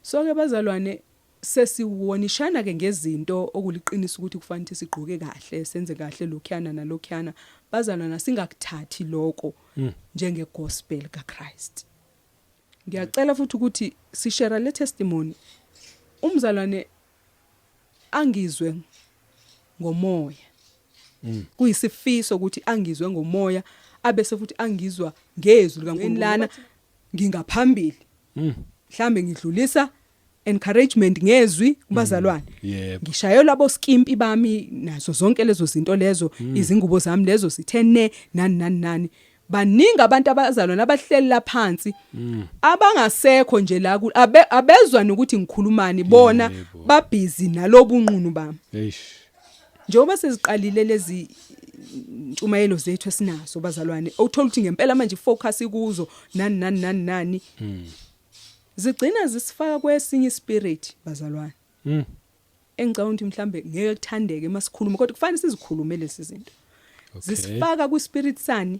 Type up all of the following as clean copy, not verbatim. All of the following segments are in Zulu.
So ke bazalwane, sesiwonishana ke ngezinto okuliqiniso ukuthi kufanele sigqoke kahle, senze kahle lokhuyana nalokhuyana. Bazalwana, singakuthathi lokho njenge gospel kaChrist. Ngiyacela futhi ukuthi sishare le testimony, umzalwane angizwe ngomoya. Kuyisifiso ukuthi angizwe ngomoya, abese futhi angizwa ngezwi likaNkulunkulu. Lana ngingaphambili, mhlambe ngidlulisa encouragement ngezwi kubazalwane, ngishayelwa abo skimpi bami nazo zonke lezo zinto lezo, izingubo zami lezo zithe ne nani nani nani. Baningi abantu abazalwane abahleli la phansi abangasekho nje la abezwa nokuthi ngikhulumani, bona babhizi nalobunqunu bami. Eish. Njengoba seziqalile lezi ntshumayelo zethu esinazo bazalwane, uthola ukuthi ngempela manje ifocus ikuzo nani nani nani nani, zigcina zisifaka kwesinye ispirit bazalwane, engicabanga ukuthi mhlambe ngeke kuthandeke masikhuluma, kodwa kufanele sizikhulume lezi zinto. Zisifaka kwispirit sani?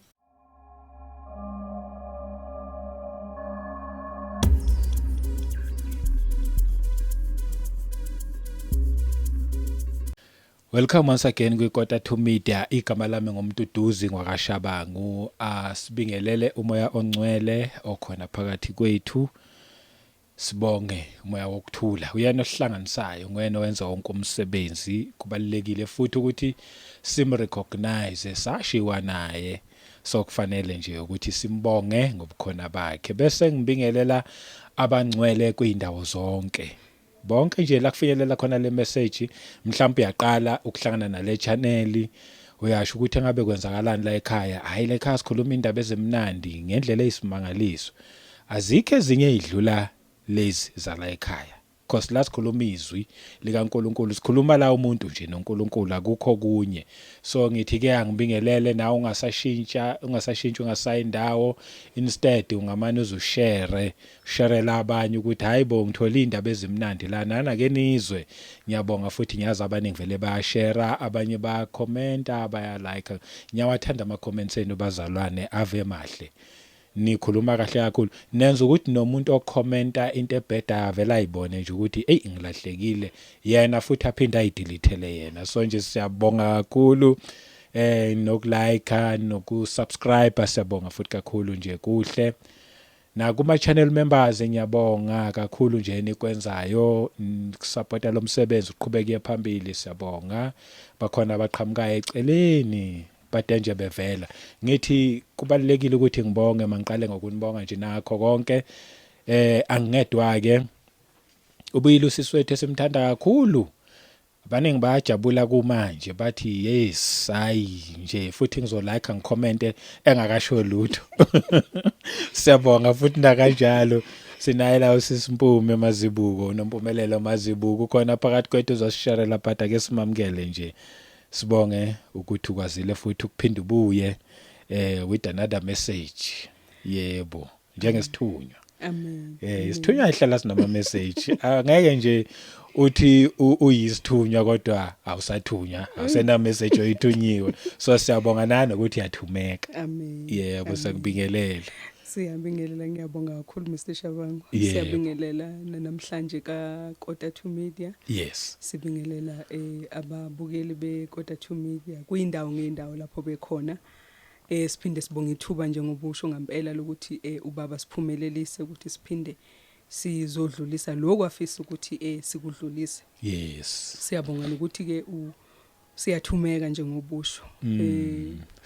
Welcome once again kwi-Kota 2 Media. Igama lami ngumduduzi ngwakaShabangu. Asibingelele umoya ongcwele okhona phakathi kwethu. Sibonge umoya wokuthula. Uyena osihlanganisayo, nguyena owenza wonke umsebenzi. Kubalulekile futhi ukuthi simrecognize, sashiwa naye. So kufanele nje ukuthi simbonge ngobukhona bakhe. Bese ngibingelela abangcwele kuyindawo zonke. Bonke nje la kufinyelela khona le message, mhlawumbe uyaqala ukuhlangana nale channel, uyasho ukuthi engabe kwenzakalani la ekhaya. Hayi, la ekhaya sikhuluma indaba ezimnandi ngendlela eyisimangaliso. Azikho ezinye ezidlula lezi zala ekhaya. Cause la sikhuluma izwi likaNkuluNkulu, sikhuluma la umuntu nje noNkulunkulu, akukho kunye. So ngithi ke angibingelele nawe, ungasashintsha, ungasashintshi, ungasayi indawo, instead ungamane uzushare, sharela abanye ukuthi hayi bo, ngithola indaba ezimnandi la, nana ke nizwe. Ngiyabonga futhi, ngiyazi abaningi vele bayashare, abanye bayakhomenta, baya like. Ngiyawathanda ama comments enu bazalwane, ave mahle. Nikhuluma kahle kakhulu, nenza ukuthi nomuntu okhomenta into ebhedayo avele ayibone nje ukuthi eyi ngilahlekile yena, futhi aphinde ayidelethele yena. So nje siyabonga kakhulu nokulike nokusubscribe, siyabonga futhi kakhulu nje, kuhle. Nakuma channel members ngiyabonga kakhulu nje enikwenzayo kusupporta lo msebenzi uqhubeke phambili, siyabonga. Bakhona abaqhamukayo eceleni bade nje bevela. Ngithi kubalulekile ukuthi ngibonge, mangiqale ngokunibonga nje nakho konke. Angingedwa ke, ubuyile usisi wethu esimthanda kakhulu. Abaningi bayajabula kumanje bathi yes, hayi nje futhi ngizolike ngicommente engakasho lutho. Siyabonga futhi nakanjalo. Sinaye la usisi Mpume Mazibuko, uNompumelelo Mazibuko khona phakathi kwethu, uzosisharela, but ake simamukele nje. Sibonge ukuthi ukwazile futhi ukuphinda ubuye with another message. Yebo, njengesithunywa. Amen. Isithunywa ihlala sinama message. Angeke nje uthi uyisithunywa kodwa awusathunywa, awusena message oyithunyiwe. So siyabonga nani ukuthi yathumeka. Amen. Yebo, sakubingelela. Siyabingelela, ngiyabonga kakhulu Mr Shabangu. Siyabingelela namhlanje ka Kota 2 Media. Sibingelela ababukeli be Kota 2 Media kuyindawo ngeindawo lapho bekhona. Siphinde sibonge ithuba njengobusho ngempela lokuthi ubaba siphumelelise ukuthi siphinde sizodlulisa lokho afisa ukuthi sikudlulise. Siyabonga nokuthi ke siyathumeka njengobusho.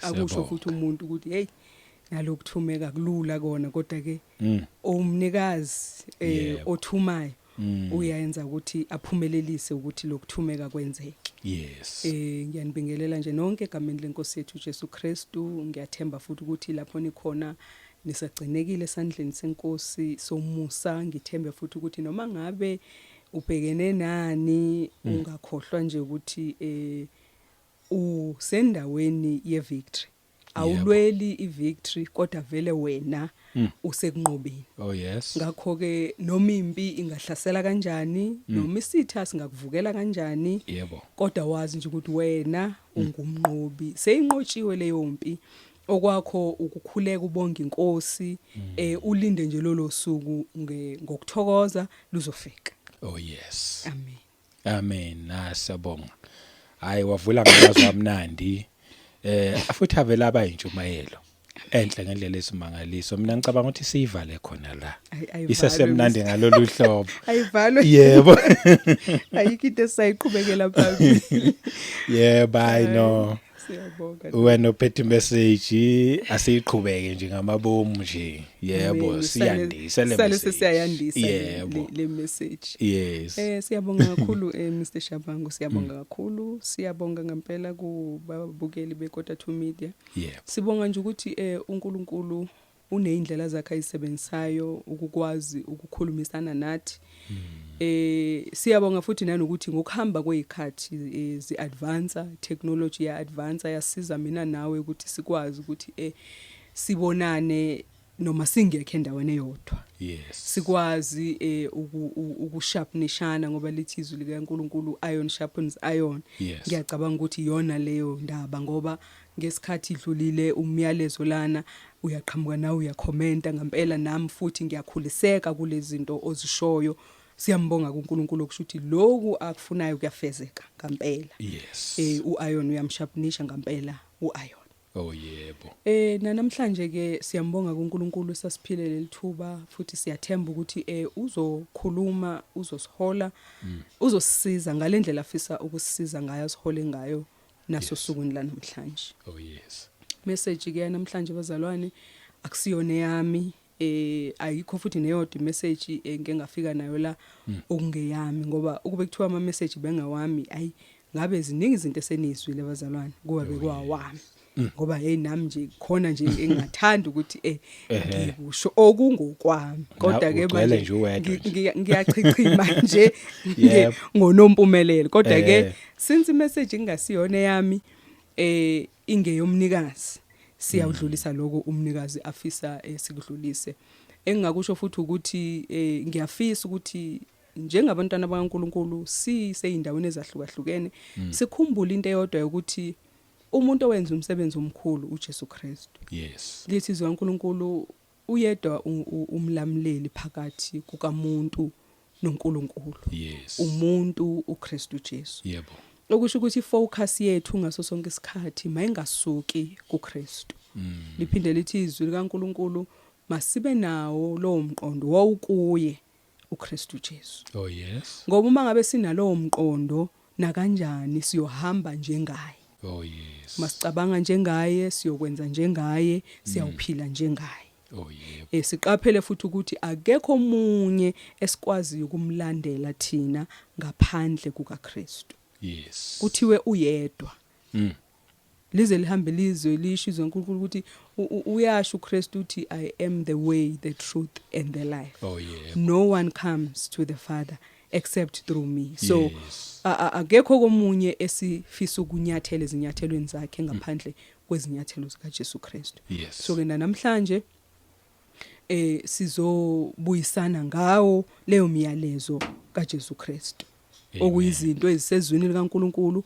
Akusho futhi umuntu ukuthi hey, nalokuthumeka kulula kona, kodwa ke umnikazi othumayo uyayenza ukuthi aphumelelise ukuthi lokuthumeka kwenzeke. Ngiyanibingelela nje nonke egameni lenkosi yethu Jesu Kristu. Ngiyathemba futhi ukuthi lapho nikhona nisagcinekile esandleni senkosi somusa. Ngithembe futhi ukuthi noma ngabe ubhekene nani, ungakhohlwa nje ukuthi usendaweni ye victory. Awulweli i-victory, kodwa vele wena usekunqobeni. Oh yes. Ngakho ke noma impi ingahlasela kanjani, noma isitha singakuvukela kanjani, kodwa wazi nje ukuthi wena ungumnqobi. Seyinqotshiwe leyo mpi. Okwakho ukukhuleka ubonga inkosi, ulinde nje lolo suku ngokuthokoza, luzofika. Oh yes. Amen. Amen. Nasiyabonga. Hayi, wavula ngamazwi amnandi. Futhi avela aba intshumayelo enhle ngendlela esimangaliso. Mina ngicabanga ukuthi siyivale khona la. Ayivalwe, Isesemnandi ngalolu hlobo. Ayivalwe. Yebo. Ayikho into esayiqhubekela phambili. Yebo, I know. Siyabonga. Wena ophethe message, asiyiqhubeke nje ngamabomu nje. Yebo, Amen. siyandisa le Sale message. sesiyayandisa le message. Siyabonga kakhulu, Mr Shabangu, siyabonga kakhulu. Siyabonga ngempela kubabukeli beKota 2 Media. Sibonga nje ukuthi uNkulunkulu unezindlela zakhe ayisebenzisayo ukukwazi ukukhulumisana nathi. Siyabonga futhi nanokuthi ngokuhamba kwezikhathi zi-advance, technology ya advance, yasiza mina nawe ukuthi sikwazi ukuthi sibonane noma singekho endaweni eyodwa. Sikwazi ukusharpenishana, ngoba lithi izwi likaNkulunkulu, "Iron sharpens iron." Ngiyacabanga ukuthi iyona leyo ndaba, ngoba ngesikhathi idlulile umyalezo lana, uyaqhamuka nawe uyakhomenta ngempela, nami futhi ngiyakhuliseka kulezi zinto ozishoyo. Siyambonga kuNkulunkulu, okusho ukuthi lokhu akufunayo kuyafezeka ngempela. U-iron uyamsharpenisha ngempela u-iron. Oh yebo. Namhlanje ke siyambonga kuNkulunkulu sasiphile lelithuba, futhi siyathemba ukuthi uzokhuluma, uzosihola, uzosisiza ngalendlela afisa ukusisiza ngayo, asihole ngayo naso sukwini lanamhlanje. Oh yes. Message ke namhlanje, bazalwane, akusiyona yami, ayikho futhi neyodwa message engike ngafika nayo la okungeyami, ngoba ukube kuthiwa ama message bengawami, ayi ngabe ziningi izinto esenizwile, bazalwane, kuba bekwawami, ngoba hey, nami nje khona nje engathanda ukuthi ngikusho okungokwami, kodwa ke Ugcwele manje nje uwedwa nje. Ngiyachichima nje ngonompumelelo, kodwa ke since imessage ingasiyona yami, ingeyomnikazi, siyawudlulisa lokho umnikazi afisa sikudlulise. Engingakusho futhi ukuthi ngiyafisa ukuthi njengabantwana bakaNkulunkulu siseyindaweni ezahlukahlukene, sikhumbule into eyodwa ukuthi umuntu owenza umsebenzi omkhulu uJesu Kristu. Lithi izwi kaNkulunkulu, uyedwa umlamuleli phakathi kukamuntu noNkulunkulu, umuntu uKristu Jesu. Okusho ukuthi ifocus yethu ngaso sonke isikhathi mayingasuki kuKristu. Liphinde lithi izwi likaNkulunkulu, masibe nawo lowo mqondo wawukuye uKristu Jesu. Oh yes. Ngoba uma ngabe sinalowo mqondo, nakanjani siyohamba njengaye. Oh yes. Masicabanga njengaye, siyokwenza njengaye, siyawuphila njengaye. Oh yebo. Siqaphele futhi ukuthi akekho omunye esikwaziyo ukumlandela thina ngaphandle kukaKristu. Kuthiwe uyedwa. Lize lihambe lizwe lisho izwi uNkulunkulu ukuthi uyasho uKristu uthi, "I am the way, the truth and the life." Oh yebo. No one comes to the Father except through me. So akekho komunye esifisa ukunyathela ezinyathelweni zakhe ngaphandle kwezinyathelo zika Jesu Kristu. So ke namhlanje sizobuyisana ngawo leyo miyalezo kaJesu Kristu, okuyizinto ezisezwini likaNkulunkulu,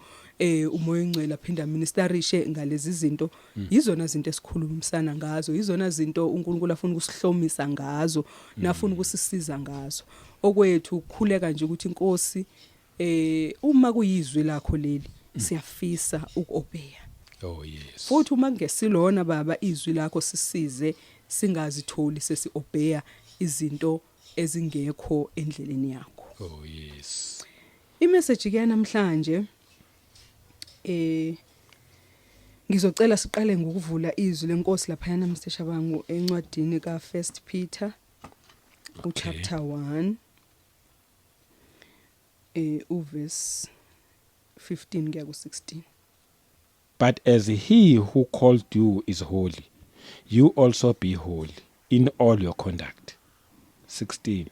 uMoya oNgcwele aphinda ministerishe ngalezi zinto. Yizona zinto esikhulumisana ngazo, yizona zinto uNkulunkulu afuna ukusihlomisa ngazo nafuna ukusisiza ngazo. Okwethu ukukhuleka nje ukuthi, inkosi, uma kuyizwi lakho leli, siyafisa ukuobeya. Oh yes. Futhi uma kungesilona, baba, izwi lakho, sisize singazitholi sesi-obeya izinto ezingekho endleleni yakho. Oh yes. Imessage ke namhlanje, ngizocela siqale ngokuvula izwi lenkosi lapha Mr Shabangu, encwadini ka 1 Peter, uchapter 1, uverse 15 kuya ku 16. But as he who called you is holy, you also be holy in all your conduct. 16.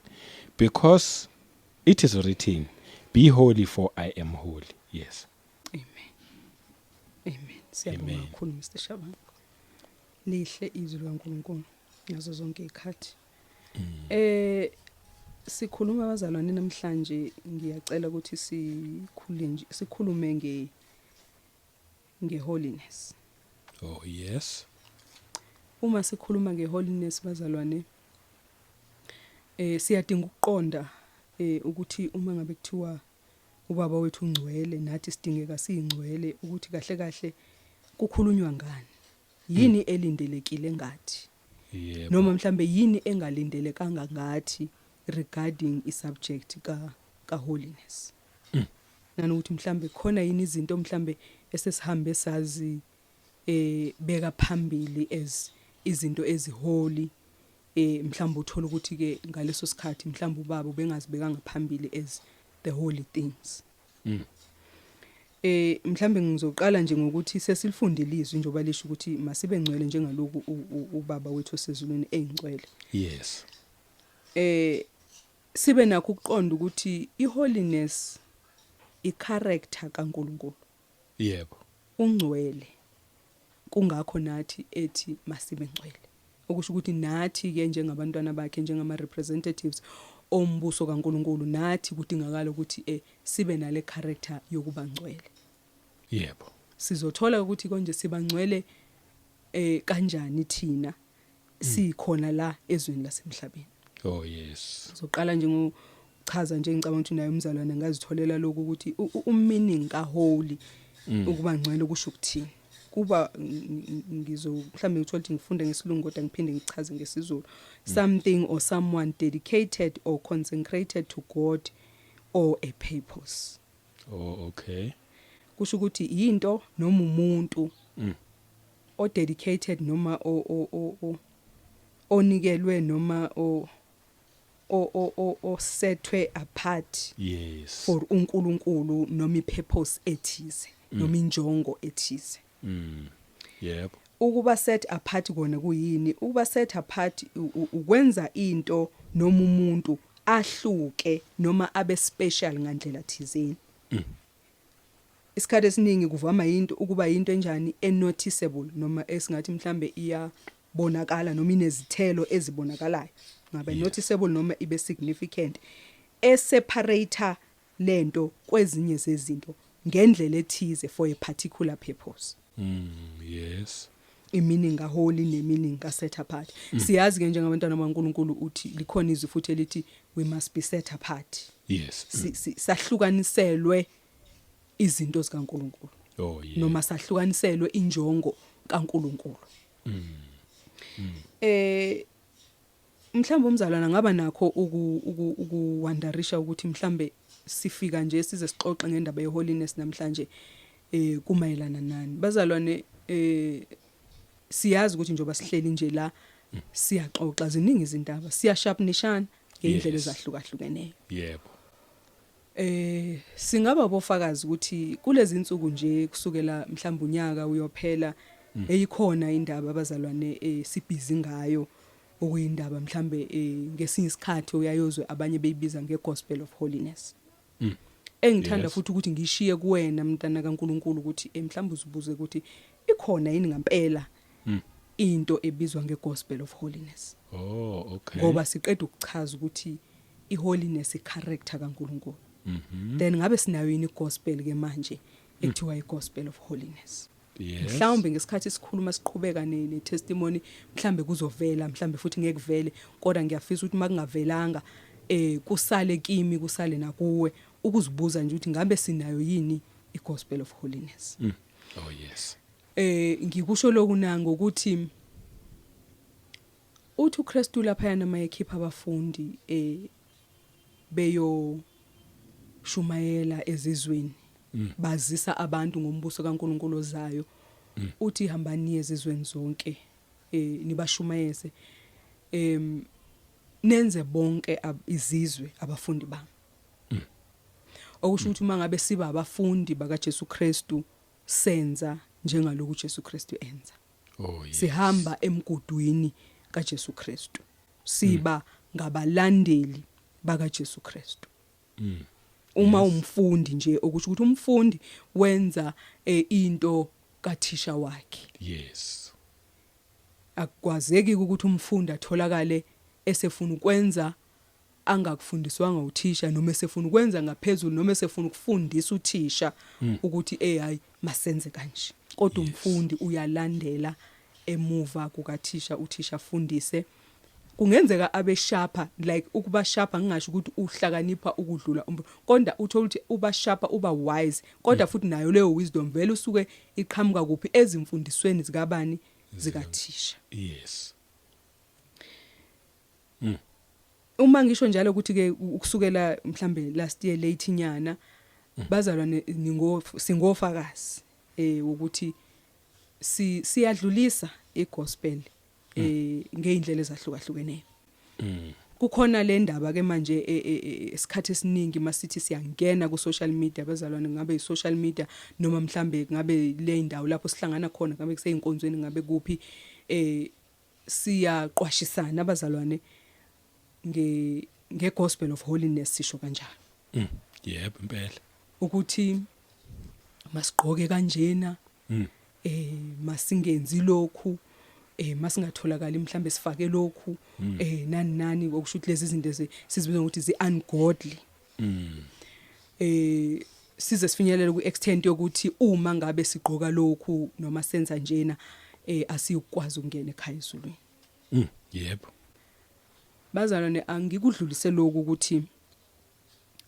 Because it is written, "Be holy, for I am holy." Yes. Amen. Amen. Siyabonga Amen. kakhulu, Mr Shabangu. Lihle izwi likaNkulunkulu ngazo zonke izikhathi. Sikhuluma, abazalwane, namhlanje ngiyacela ukuthi sikhule nje sikhulume ngeholiness. Oh yes. Uma sikhuluma ngeholiness, bazalwane, siyadinga ukuqonda ukuthi uma ngabe kuthiwa ubaba wethu ungcwele, nathi sidingeka siyingcwele, ukuthi kahle kahle kukhulunywa ngani, yini elindelekile ngathi, noma mhlambe yini engalindelekanga ngathi regarding isubject ka holiness, nanokuthi mhlambe khona yini izinto mhlambe esesihambe sazi beka phambili as izinto eziholy, mhlawumbe uthola ukuthi ke ngaleso sikhathi mhlawumbe ubaba ubengazibekanga phambili as the holy things. Mhlambe ngizoqala nje ngokuthi sesilifundile izwi njengoba lisho ukuthi masibe ngcwele njengaloku ubaba wethu osezulwini engcwele. Sibe nakho ukuqonda ukuthi iholiness icharacter kaNkuluNkulu. Ungcwele. Kungakho nathi ethi masibe ngcwele. Okusho ukuthi nathi ke njengabantwana bakhe, njengama representatives ombuso kaNkuluNkulu, nathi kudingakala ukuthi sibe nale character yokuba ngcwele. Sizothola ukuthi konje siba ngcwele kanjani thina sikhona la ezweni lasemhlabeni. Oh yes. Sizoqala nje ngokuchaza nje, ngicabanga ukuthi naye umzalwane angazitholela lokhu ukuthi umeaning ka holy, ukuba ngcwele, kusho ukuthini. Kuba ngizo mhlambe ngithola ukuthi ngifunde ngesilungu kodwa ngiphinde ngichaze ngesiZulu. Something or someone dedicated or consecrated to God or a purpose. Oh, okay. Kusho ukuthi into noma umuntu o dedicated noma o onikelwe noma o sethwe apart for uNkulunkulu noma ipurpose ethize noma injongo ethize. Ukuba set apart kona kuyini? Ukuba set apart ukwenza into noma umuntu ahluke noma abe special ngandlela thizeni. Isikhathi esiningi kuvama into ukuba into enjani enoticeable noma esingathi mhlambe iyabonakala noma inezithelo ezibonakalayo, ngabe noticeable noma ibe significant, eseparator lento kwezinye zezinto ngendlela ethize for a particular purpose. Imeaning kaholy nemeaning ka set apart. Siyazi ke njengabantwana baNkuluNkulu uthi likhona izwi futhi elithi we must be set apart. Sahlukaniselwe izinto zikaNkuluNkulu noma sahlukaniselwe injongo kaNkuluNkulu. Mhlawumbe umzalwana ngaba nakho ukuwonderisha ukuthi mhlambe sifika nje size sixoxe ngendaba yeholiness namhlanje, kumayelana nani, bazalwane? Siyazi ukuthi njoba sihleli nje la siyaxoxa, ziningi izindaba, siyasharpenishana ngendlela ezahlukahlukeneyo. Singaba bofakazi ukuthi kulezi insuku nje kusukela mhlawumbe unyaka uyophela, eyikhona indaba, abazalwane, sibhizi ngayo, okuyindaba mhlambe ngesinye isikhathi uyayozwe abanye beyibiza ngegospel of holiness, engithanda futhi ukuthi ngishiye kuwena, mntana kaNkuluNkulu, ukuthi mhlawumbe uzibuze ukuthi ikhona yini ngempela into ebizwa ngegospel of holiness. Oh, okay. Ngoba siqeda ukuchaza ukuthi iholiness icharacter kaNkuluNkulu, then ngabe sinayo yini igospel ke manje ekuthiwa igospel of holiness? Mhlawumbe ngesikhathi sikhuluma siqhubeka ne testimony mhlambe kuzovela, mhlambe futhi ngeke kuvele, kodwa ngiyafisa ukuthi makungavelanga, kusale kimi, kusale nakuwe ukuzibuza nje ukuthi ngabe sinayo yini igospel of holiness. Oh yes. Ngikusho lokhu na ngokuthi uthi uKristu lapha yana mayekhipha abafundi beyo shumayela ezizweni, bazisa abantu ngombuso kaNkuluNkulu ozayo, uthi hambani ezizweni zonke, nibashumayeze, nenze bonke izizwe abafundi bami. Okusho ukuthi uma ngabe siba abafundi bakaJesu Kristu, senza njengaloku Jesu Kristu enza. Sihamba emgudwini kaJesu Kristu, siba ngabalandeli bakaJesu Kristu. Uma umfundi nje, okusho ukuthi umfundi wenza into kathisha wakhe. Akukwazeki ukuthi umfundi atholakale esefuna ukwenza angakufundiswanga uthisha, noma esefuna ukwenza ngaphezulu, noma esefuna ukufundisa uthisha ukuthi hayi, masenze kanje, kodwa umfundi uyalandela. emuva kukathisha, uthisha afundise. Kungenzeka abe sharper, like ukuba sharper ngingasho ukuthi uhlakanipha ukudlula umuntu, kodwa uthola ukuthi uba sharper, uba wise, kodwa futhi nayo leyo wisdom vele usuke iqhamuka kuphi? Ezimfundisweni zikabani? Zikathisha. Uma ngisho njalo ukuthi ke ukusukela mhlambe last year late nyana, bazalwane, ningo singofakazi ukuthi si siyadlulisa igospel ngeindlela ezahlukahlukeneyo. Kukhona le ndaba ke manje esikhathi esiningi masithi siyangena ku social media, bazalwane, ngabe i social media noma mhlambe ngabe le indawo lapho sihlangana khona, ngabe kuseyinkonzweni, ngabe kuphi, siyaqwashisana, abazalwane, nge gospel of holiness, sisho kanjalo. Yebo, impela. Ukuthi masigqoke kanjena, masingenzi lokhu, masingatholakali mhlambe sifake lokhu, nani nani, okusho ukuthi lezi zinto sizibiza ngokuthi zi ungodly. Size sifinyelele ku extent yokuthi uma ngabe sigqoka lokhu noma senza njena, asiyukwazi ukungena ekhaya ezulwini. Bazalwane, angikudlulise lokhu ukuthi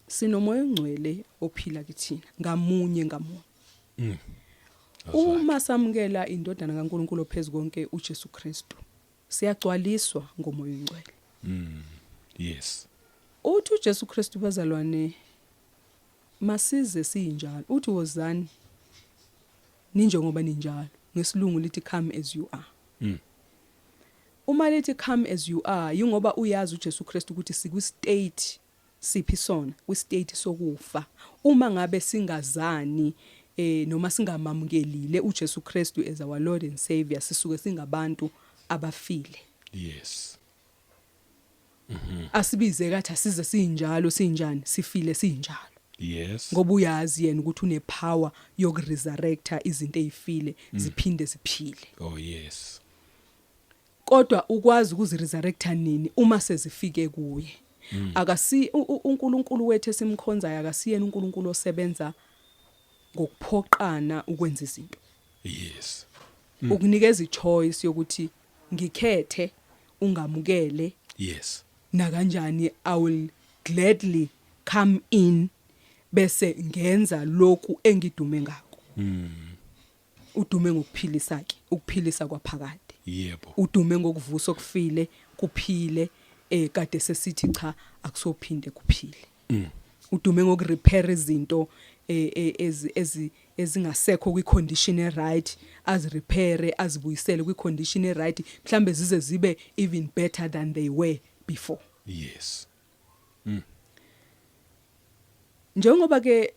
sinomoya ongcwele ophila kithina ngamunye ngamunye. Uma samukela indodana kaNkuluNkulu ophezukonke uJesu Kristu, siyagcwaliswa ngomoya ongcwele. Uthi uJesu Kristu, bazalwane, masize sinjalo. Uthi wozani ninjengoba ninjalo. Ngesilungu lithi, "Come as you are." Uma lithi, "Come as you are," yingoba uyazi uJesu Kristu ukuthi sikwi state siphi sona, kwi state sokufa. Uma ngabe singazani noma singamamukelile uJesu Kristu as our Lord and Savior, sisuke singabantu abafile. Asibize kathi asize sinjalo, sinjani, sifile sinjalo. Ngoba uyazi yena ukuthi une power yokuresurrecta izinto ezifile ziphinde ziphile. Oh yes. Kodwa ukwazi ukuziresurrecta nini? Uma sezifike kuye. Akasi uNkulunkulu wethu esimkhonzayo, akasiyena uNkulunkulu osebenza ngokuphoqana ukwenza izinto. Ukunikeza ichoice yokuthi ngikhethe ungamukele na kanjani, I will gladly come in bese ngenza lokhu engidume ngako. Udume ngokuphilisa ke, ukuphilisa kwaphakade. Udume ngokuvusa okufile kuphile, kade sesithi cha, akusophinde kuphile. Udume ngokurepair izinto ezi ezingasekho kwicondition eright, azirepair, azibuyisele kwicondition eright, mhlambe zize zibe even better than they were before. Njengoba ke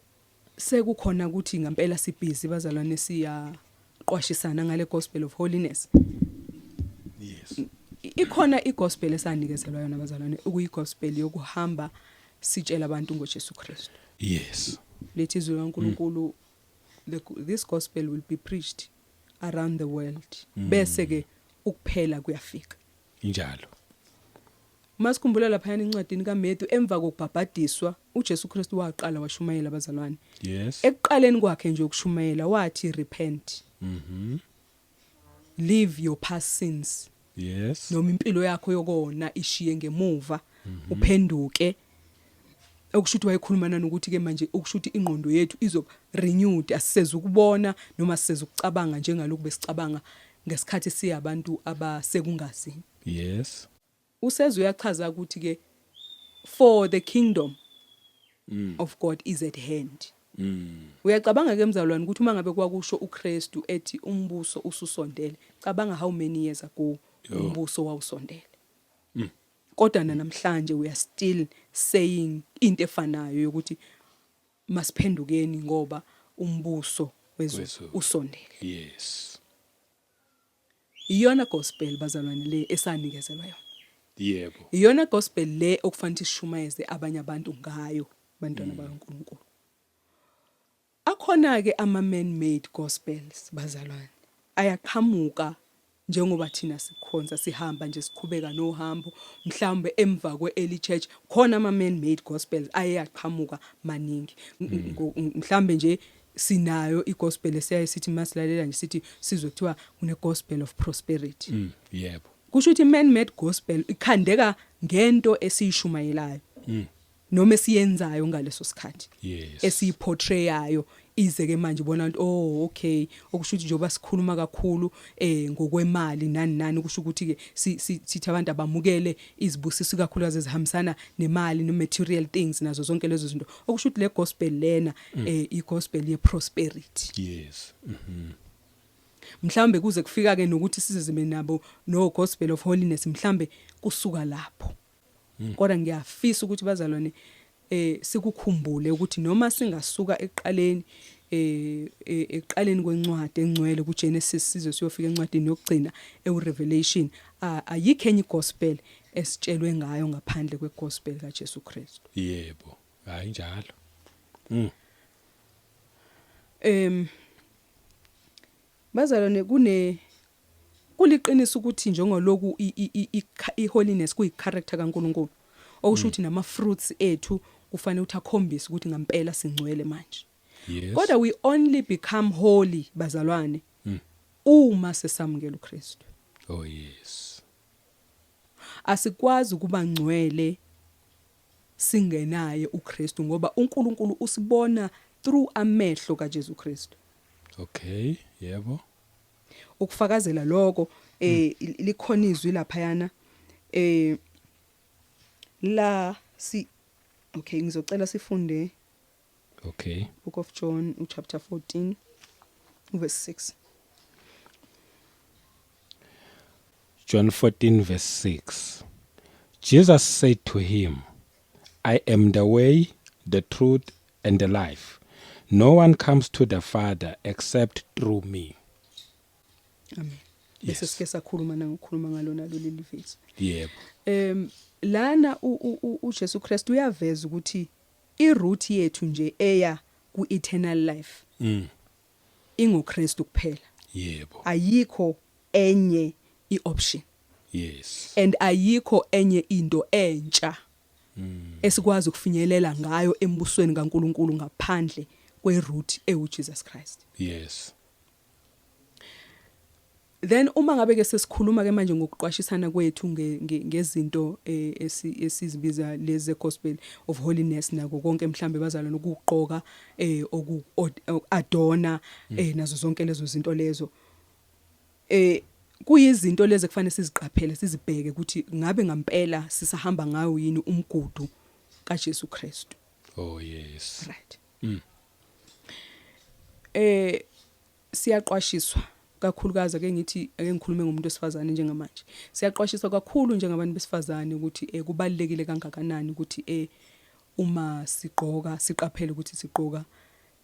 sekukhona ukuthi ngempela sibhizi, bazalwane, siyaqwashisana ngale gospel of holiness, ikhona igospel esanikezelwa yona, bazalwane, ukuyi gospel yokuhamba sitshela abantu ngoJesu Kristu. Lethi izwi kaNkuluNkulu, this gospel will be preached around the world, bese ke ukuphela kuyafika. Injalo. Masikhumbula lapha encwadini kaMatthew, emva kokubhabhadiswa uJesu Kristu waqala washumayela, abazalwane. Ekuqaleni kwakhe nje ukushumayela wathi, "Repent. Leave your past sins." Noma impilo yakho yokona ishiye ngemuva, uphenduke. Okusho ukuthi wayekhuluma nanokuthi ke manje ukusho ukuthi ingqondo yethu izoba renewed, asiseze ukubona noma siseze ukucabanga njengalokhu besicabanga ngesikhathi siyabantu abasekungazini. Useze uyachaza ukuthi ke for the kingdom of God is at hand. Uyacabanga ke, mzalwane, ukuthi uma ngabe kwakusho uKristu ethi umbuso ususondele, cabanga how many years ago umbuso wawusondele. Kodwa namhlanje we are still saying into efanayo yokuthi masiphendukeni ngoba umbuso wezulu Wezulu. usondele. Iyona gospel, bazalwane, le esanikezelwa yona. Iyona gospel le okufanele sishumayeze abanye abantu ngayo, bantwana bakaNkuluNkulu. Akhona ke ama man made gospels, bazalwane, ayaqhamuka njengoba thina sikhonza, sihamba nje, siqhubeka nohambo, mhlawumbe emva kwe-early church khona ama man made gospels ayeyaqhamuka maningi. Mhlawumbe nje Sinayo igospel esiyaye sithi masilalela nje, sithi sizwe kuthiwa kune gospel of prosperity. Yebo. Kusho ukuthi man made gospel ikhandeka ngento esiyishumayelayo noma esiyenzayo ngaleso sikhathi, esiyiportrayayo, ize ke manje ubona ukuthi, oh okay, okusho ukuthi njengoba sikhuluma kakhulu ngokwemali nani nani, kusho ukuthi ke sithi abantu abamukele izibusiso kakhulukazi ezihambisana nemali no material things nazo zonke lezo zinto, okusho ukuthi le gospel lena i gospel ye prosperity. Mhlambe kuze kufika ke nokuthi size nabo no gospel of holiness, mhlambe kusuka lapho. Kodwa ngiyafisa ukuthi, bazalwane, sikukhumbule ukuthi noma singasuka eqaleni kwencwadi engcwele kuGenesis size siyofika encwadini yokugcina eRevelation, ayikho enye gospel esitshelwe ngayo ngaphandle kwegospel kaJesu Kristu. Yebo, hayi njalo. Bazalwane, kuliqiniso ukuthi njengoloku i-holiness kuyi-character kaNkulunkulu, okusho ukuthi nama fruits ethu kufanele ukuthi akhombise ukuthi ngempela singcwele manje. Kodwa we only become holy, bazalwane, uma sesamukela uKristu. Oh yes. Asikwazi ukuba ngcwele singenaye uKristu, ngoba uNkulunkulu usibona through amehlo kaJesu Kristu. Okay, yebo. Ukufakazela lokho, likhona izwi laphayana la si okay, ngizocela sifunde Book of John chapter 14 verse 6. John 14 verse 6. Jesus said to him, "I am the way, the truth and the life. No one comes to the Father except through me." Amen. Bese sike sakhuluma nangokukhuluma ngalona lolu vesi. Yebo. Lana uJesu Kristu uyaveza ukuthi iroute yethu nje eya ku eternal life ingoKristu kuphela. Ayikho enye ioption. And ayikho enye into entsha esikwazi ukufinyelela ngayo embusweni kaNkuluNkulu ngaphandle kweroute ewu Jesus Christ. Then uma ngabe ke sesikhuluma ke manje ngokuqwashisana kwethu ngezinto esizibiza lezi gospel of holiness nako konke, mhlambe bazalwane, ukuqoka oku adona nazo zonke lezo zinto lezo, kuyizinto lezi kufanele siziqaphele, sizibheke ukuthi ngabe ngempela sisahamba ngayo yini umgudu kaJesu Kristu. Oh yes. Right. Siyaqwashiswa kakhulukazi, ake ngithi, ake ngikhulume ngomuntu wesifazane njengamanje. Siyaqwashiswa kakhulu njengabantu besifazane ukuthi kubalekile kangakanani ukuthi uma sigqoka siqaphele ukuthi sigqoka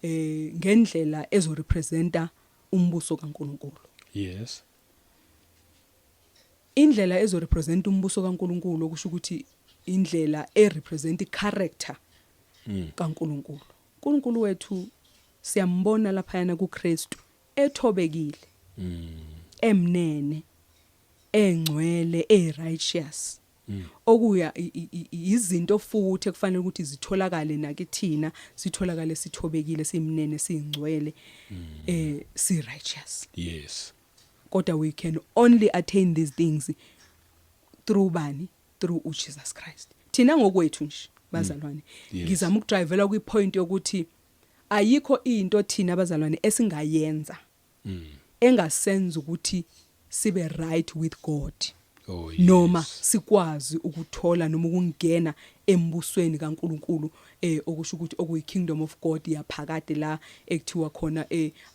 ngendlela ezo representa umbuso kaNkuluNkulu. Indlela ezo represent umbuso kaNkuluNkulu, okusho ukuthi indlela e represent i-character kaNkuluNkulu. uNkulunkulu wethu siyambona laphayana kuKristu ethobekile, emnene, engcwele, e-righteous. Okuya izinto futhi ekufanele ukuthi zitholakale nakithina, sitholakale sithobekile, simnene, singcwele, si righteous. Kodwa we can only attain these things through bani? Through uJesus Christ. Thina ngokwethu nje, bazalwane, ngizama ukudrivela kwipoint yokuthi ayikho into thina, abazalwane, esingayenza engasenza ukuthi sibe right with God noma sikwazi ukuthola noma ukungena embusweni kaNkuluNkulu, okusho ukuthi okuyi kingdom of God yaphakade, la ekuthiwa khona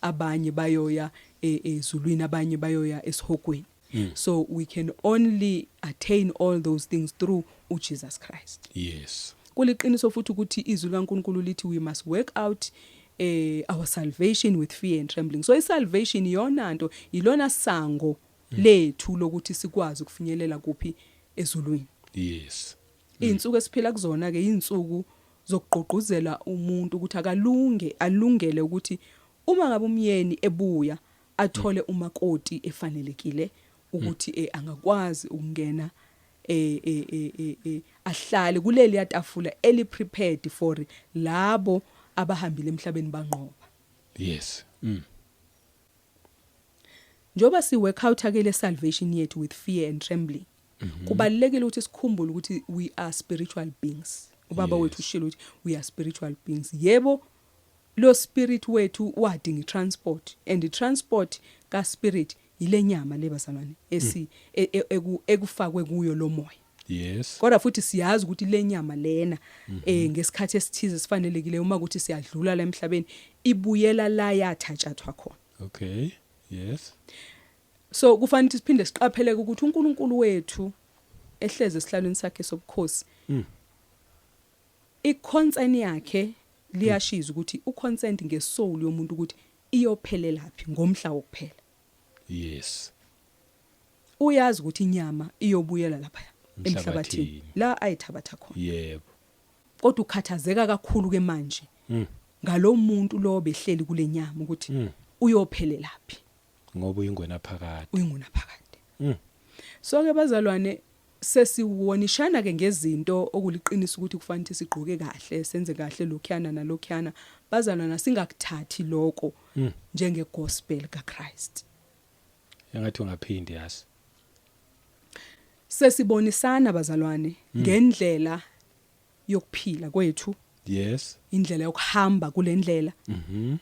abanye bayoya ezulwini, abanye bayoya esihogweni. So we can only attain all those things through uJesus Christ. Kuliqiniso futhi ukuthi izwi likaNkuluNkulu lithi we must work out our salvation with fear and trembling. So isalvation iyona nto, ilona sango lethu lokuthi sikwazi ukufinyelela kuphi? Ezulwini. Izinsuku esiphila kuzona ke insuku zokugqugquzela umuntu ukuthi akalunge, alungele ukuthi uma ngabe umyeni ebuya athole umakoti efanelekile ukuthi angakwazi ukungena ahlale kuleli yatafula eli prepared for labo abahambile emhlabeni banqoba. Yes. Njoba si work out ke le salvation yethu with fear and trembling, kubalekile ukuthi sikhumbule ukuthi we are spiritual beings. Ubaba wethu ushilo ukuthi we are spiritual beings. Yebo, lo spirit wethu wadinga transport, and the transport ka spirit ilenyama le, bazalwane, esi ekufakwe kuyo lo moya. Kodwa futhi siyazi ukuthi lenyama lena, ngesikhathi esithize sifanelekile, uma ukuthi siyadlula la emhlabeni, ibuyela la yathatshathwa khona. Okay. Yes. So kufanele ukuthi siphinde siqapheleke ukuthi uNkulunkulu wethu ehleze esihlalweni sakhe sobukhosi, iconcern yakhe liyashiza ukuthi uconcerned ngesoul yomuntu, ukuthi iyophelelaphi ngomhla wokuphela. Uyazi ukuthi inyama iyobuyela lapha emhlabathini Emhlabathini. la ayithabatha khona. Kodwa ukhathazeka kakhulu ke manje ngalomuntu lo behleli kule nyama, ukuthi uyophelelaphi. Ngoba uyingwena phakade. Uyinguna phakade. So ke bazalwane, sesiwonishana ke ngezinto okuliqiniso ukuthi kufanele sigqoke kahle, senze kahle lokhuyana nalokhuyana. Bazalwana, singakuthathi lokho njenge gospel kaChrist. Engathi ungaphindi, yazi. Sesibonisana, bazalwane, ngendlela yokuphila kwethu, indlela yokuhamba kulendlela,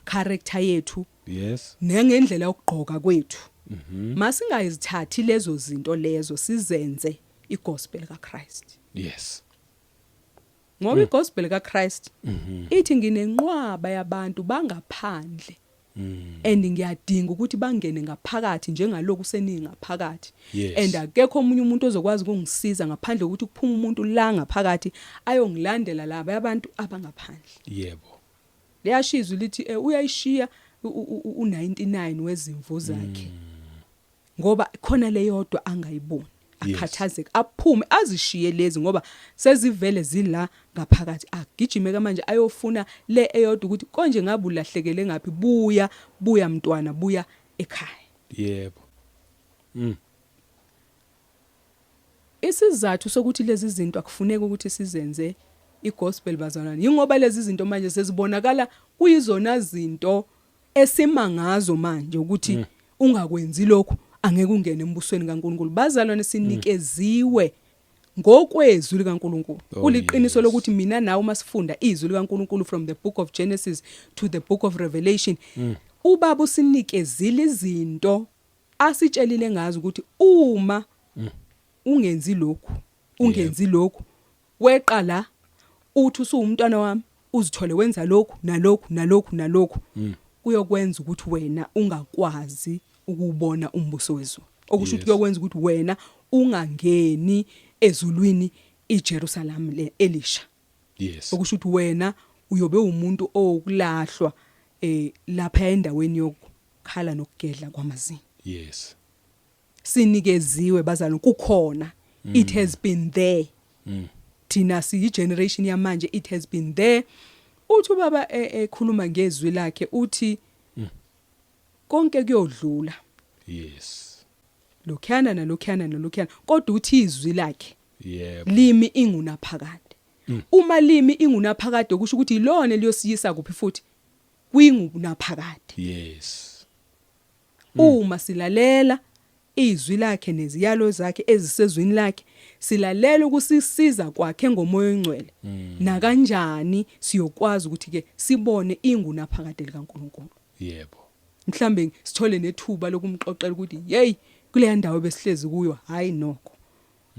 character yethu, nengendlela yokugqoka kwethu. Masingayizithathi lezo zinto lezo sizenze igospel kaChrist. Ngoba igospel kaChrist ithi nginenqwaba yabantu bangaphandle and ngiyadinga ukuthi bangene ngaphakathi njengaloku seningaphakathi, and akekho omunye umuntu ozokwazi ukungisiza ngaphandle kokuthi kuphume umuntu la ngaphakathi ayongilandela laba abantu abangaphandle. Liyashizwa lithi uyayishiya u99 wezimvu zakhe ngoba khona leyodwa angayiboni, akhathazeke, aphume azishiye lezi ngoba sezivele zila ngaphakathi, agijime ke manje ayofuna le eyodwa, ukuthi konje ngabe ulahlekele ngapi, buya, buya mntwana, buya ekhaya. Yebo. Isizathu sokuthi lezi zinto akufuneki ukuthi sizenze igospel, bazalwane, ingoba lezi zinto manje sezibonakala kuyizona zinto esimangazo manje, ukuthi ungakwenzi lokhu angeke ungene embusweni kaNkuluNkulu. Bazalwane, sinikeziwe ngokwezwi likaNkuluNkulu. Kuliqiniso lokuthi mina nawe masifunda izwi likaNkuluNkulu from the book of Genesis to the book of Revelation, ubaba usinikezile izinto asitshelile ngazo ukuthi uma ungenzi lokhu, ungenzi lokhu, weqa la, uthi usuwumntwana wami, uzithole wenza lokhu nalokhu nalokhu nalokhu, kuyokwenza ukuthi wena ungakwazi ukubona umbuso wezulu, okusho ukuthi kuyokwenza ukuthi wena ungangeni ezulwini iJerusalem le elisha. Okusho ukuthi wena uyobe umuntu owukulahlwa lapha endaweni yokukhala nokugedla kwamazinyo. Sinikeziwe, bazalwane, kukhona, it has been there. Thina siyi generation yamanje, it has been there. Uthi ubaba ekhuluma ngezwi lakhe, uthi konke kuyodlula, lokhuyana nalokhuyana nalokhuyana, kodwa uthi izwi lakhe limi ingunaphakade. Uma limi ingunaphakade, kusho ukuthi ilona liyosiyisa kuphi futhi? Kwingunaphakade. Uma silalela izwi lakhe neziyalo zakhe ezisezwini lakhe, silalela ukusisiza kwakhe ngomoya ongcwele, nakanjani siyokwazi ukuthi ke sibone ingunaphakade likaNkuluNkulu. Mhlambe sithole nethuba lokumxoxela ukuthi hey, kuleya ndawo besihlezi kuyo, hayi nokho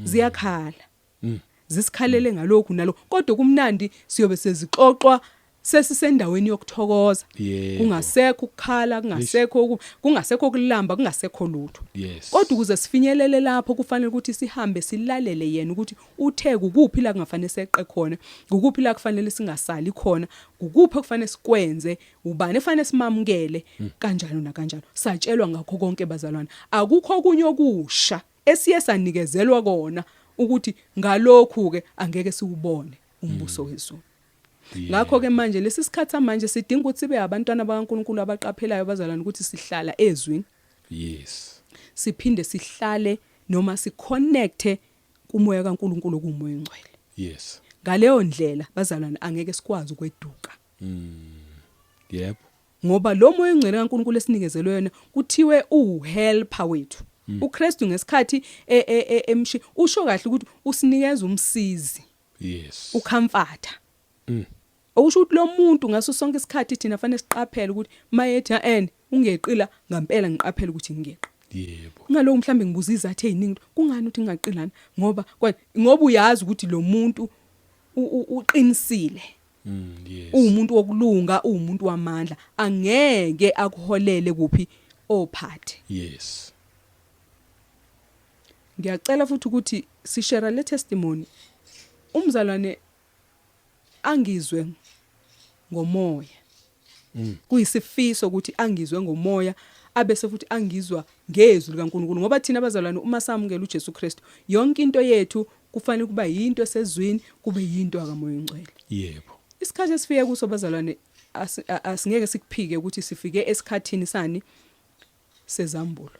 ziyakhala, zisikhalele ngalokhu nalokho, kodwa kumnandi, siyobe sezixoxwa sesisendaweni yokuthokoza, kungasekho ukukhala, kungasekho kungasekho ukulamba, kungasekho lutho. Kodwa ukuze sifinyelele lapho, kufanele ukuthi sihambe silalele yena ukuthi uthe kukuphi la kungafanele seqe khona, kukuphi la kufanele singasali khona, kukuphi okufanele sikwenze, ubani efanele simamukele, kanjalo nakanjalo. Satshelwa ngakho konke, bazalwane, akukho okunye okusha esiye sanikezelwa kona ukuthi ngalokhu ke angeke siwubone umbuso wezulu. Ngakho ke manje lesi sikhathi samanje sidinga ukuthi sibe abantwana bakaNkuluNkulu abaqaphelayo, bazalwane, ukuthi sihlala ezwini, siphinde sihlale noma siconnecte kumoya kaNkuluNkulu, okuumoya ongcwele. Ngaleyo ndlela, bazalwane, angeke sikwazi ukweduka. Yebo. Ngoba lo moya ongcwele kaNkulunkulu esinikezelwe yona kuthiwe uhelper wethu. uKristu ngesikhathi emshi usho kahle ukuthi usinikeza umsizi. Ucomforter. Okusho ukuthi lo muntu ngaso sonke isikhathi thina fanele siqaphele ukuthi mayethi en ungeqila ngempela, ngiqaphele ukuthi ngingeqi. Ngaloko mhlambe ngibuza izathu eziningi, kungani uthi ngingaqilana? Ngoba uyazi ukuthi lo muntu uqinisile. Uwumuntu wokulunga, uwumuntu wamandla, angeke akuholele kuphi ophathe. Ngiyacela futhi ukuthi sishare le testimony. Umzalwane angizwe ngomoya. Kuyisifiso ukuthi angizwe ngomoya, abese futhi angizwa ngezwi likaNkulunkulu, ngoba thina abazalwane uma samukela uJesu Kristu, yonke into yethu kufanele kuba yinto esezwini, kube yinto akamoya ongcwele. Isikhathi esifike kuso, bazalwane, asingeke sikuphike ukuthi sifike esikhathini sani sezambulo.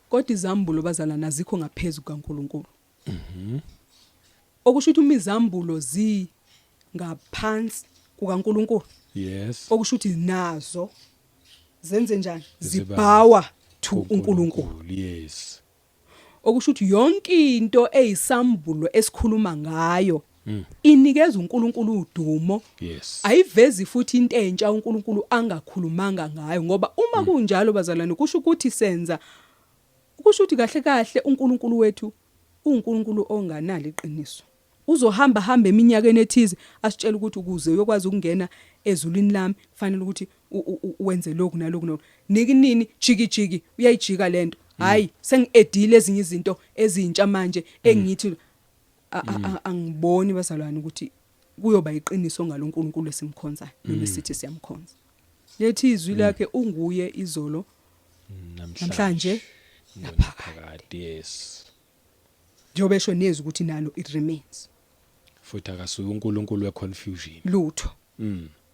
Kodwa izambulo, bazalwane, azikho ngaphezulu kaNkulunkulu. Okusho ukuthi uma izambulo zi ngaphansi kukaNkulunkulu, okusho ukuthi nazo zenze njani? Zibowa to uNkulunkulu. Okusho ukuthi yonke into eyisambulo esikhuluma ngayo inikeza uNkulunkulu udumo. Ayivezi futhi into entsha uNkulunkulu angakhulumanga ngayo, ngoba uma kunjalo, bazalwane, kusho ukuthi senza, kusho ukuthi kahle kahle uNkulunkulu wethu uNkulunkulu onganalo iqiniso. Uzohamba hamba eminyakeni ethize asitshela ukuthi ukuze uyokwazi ukungena ezulwini lami kufanele ukuthi wenze lokhu nalokhu nalokhu, niki nini, jiki jiki, uyayijika lento. Hayi, sengiedile ezinye izinto ezintsha manje engithi angiboni, bazalwane, ukuthi kuyoba iqiniso ngaloNkulunkulu esimkhonzayo noma esithi siyamkhonza. Lethi izwi lakhe unguye izolo, namhlanje, naphakade. Njengoba esho nezwi ukuthi nalo it remains. Futhi akasuye uNkulunkulu weconfusion. Lutho.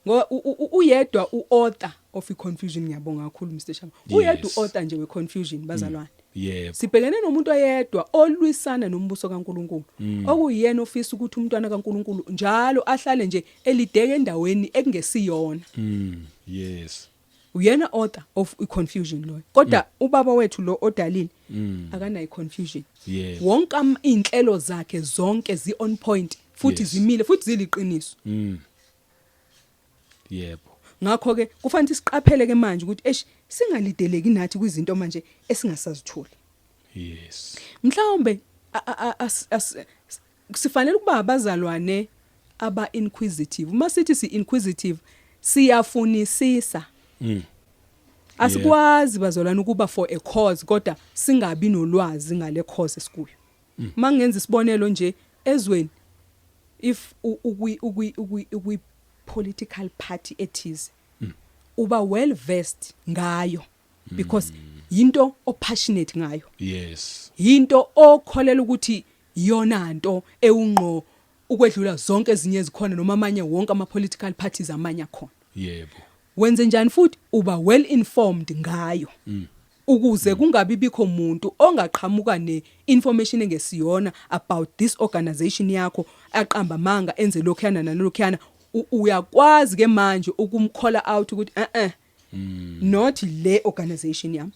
Ngoba uyedwa uauthor of iconfusion. Ngiyabonga kakhulu, Mr Shama. Uyedwa uauthor nje weconfusion, bazalwane. Sibhekene nomuntu oyedwa olwisana nombuso kaNkulunkulu, okuyena ofisa ukuthi umntwana kaNkulunkulu njalo ahlale nje elideke endaweni ekungesiyona. Uyena author of iconfusion loyo, kodwa ubaba wethu lo odalile akanayo confusion. Wonke inhlelo zakhe zonke zi on point futhi zimile futhi ziliqiniso. Ngakho ke kufanele siqaphele ke manje ukuthi eish, singalideleki nathi kwizinto manje esingasazitholi. Mhlawumbe sifanele ukuba abazalwane aba inquisitive. Uma sithi si inquisitive, siyafunisisa. Asikwazi, bazalwane, ukuba for a cause kodwa singabi nolwazi ngale cause esikuyo. Mangenza isibonelo nje, ezweni if ukwi political party ethize, uba well versed ngayo because yinto opassionate ngayo. Yinto okholela ukuthi iyona nto ewungqo ukwedlula zonke ezinye ezikhona noma amanye wonke ama political parties amanye akhona. Wenze njani futhi? Uba well informed ngayo ukuze kungabi bikho umuntu ongaqhamuka ne-information engesiyona about this organization yakho, aqamba amanga, enze lokhuyana nalokhuyana. Uyakwazi ke manje ukumcalla out ukuthi eh not le organization yami.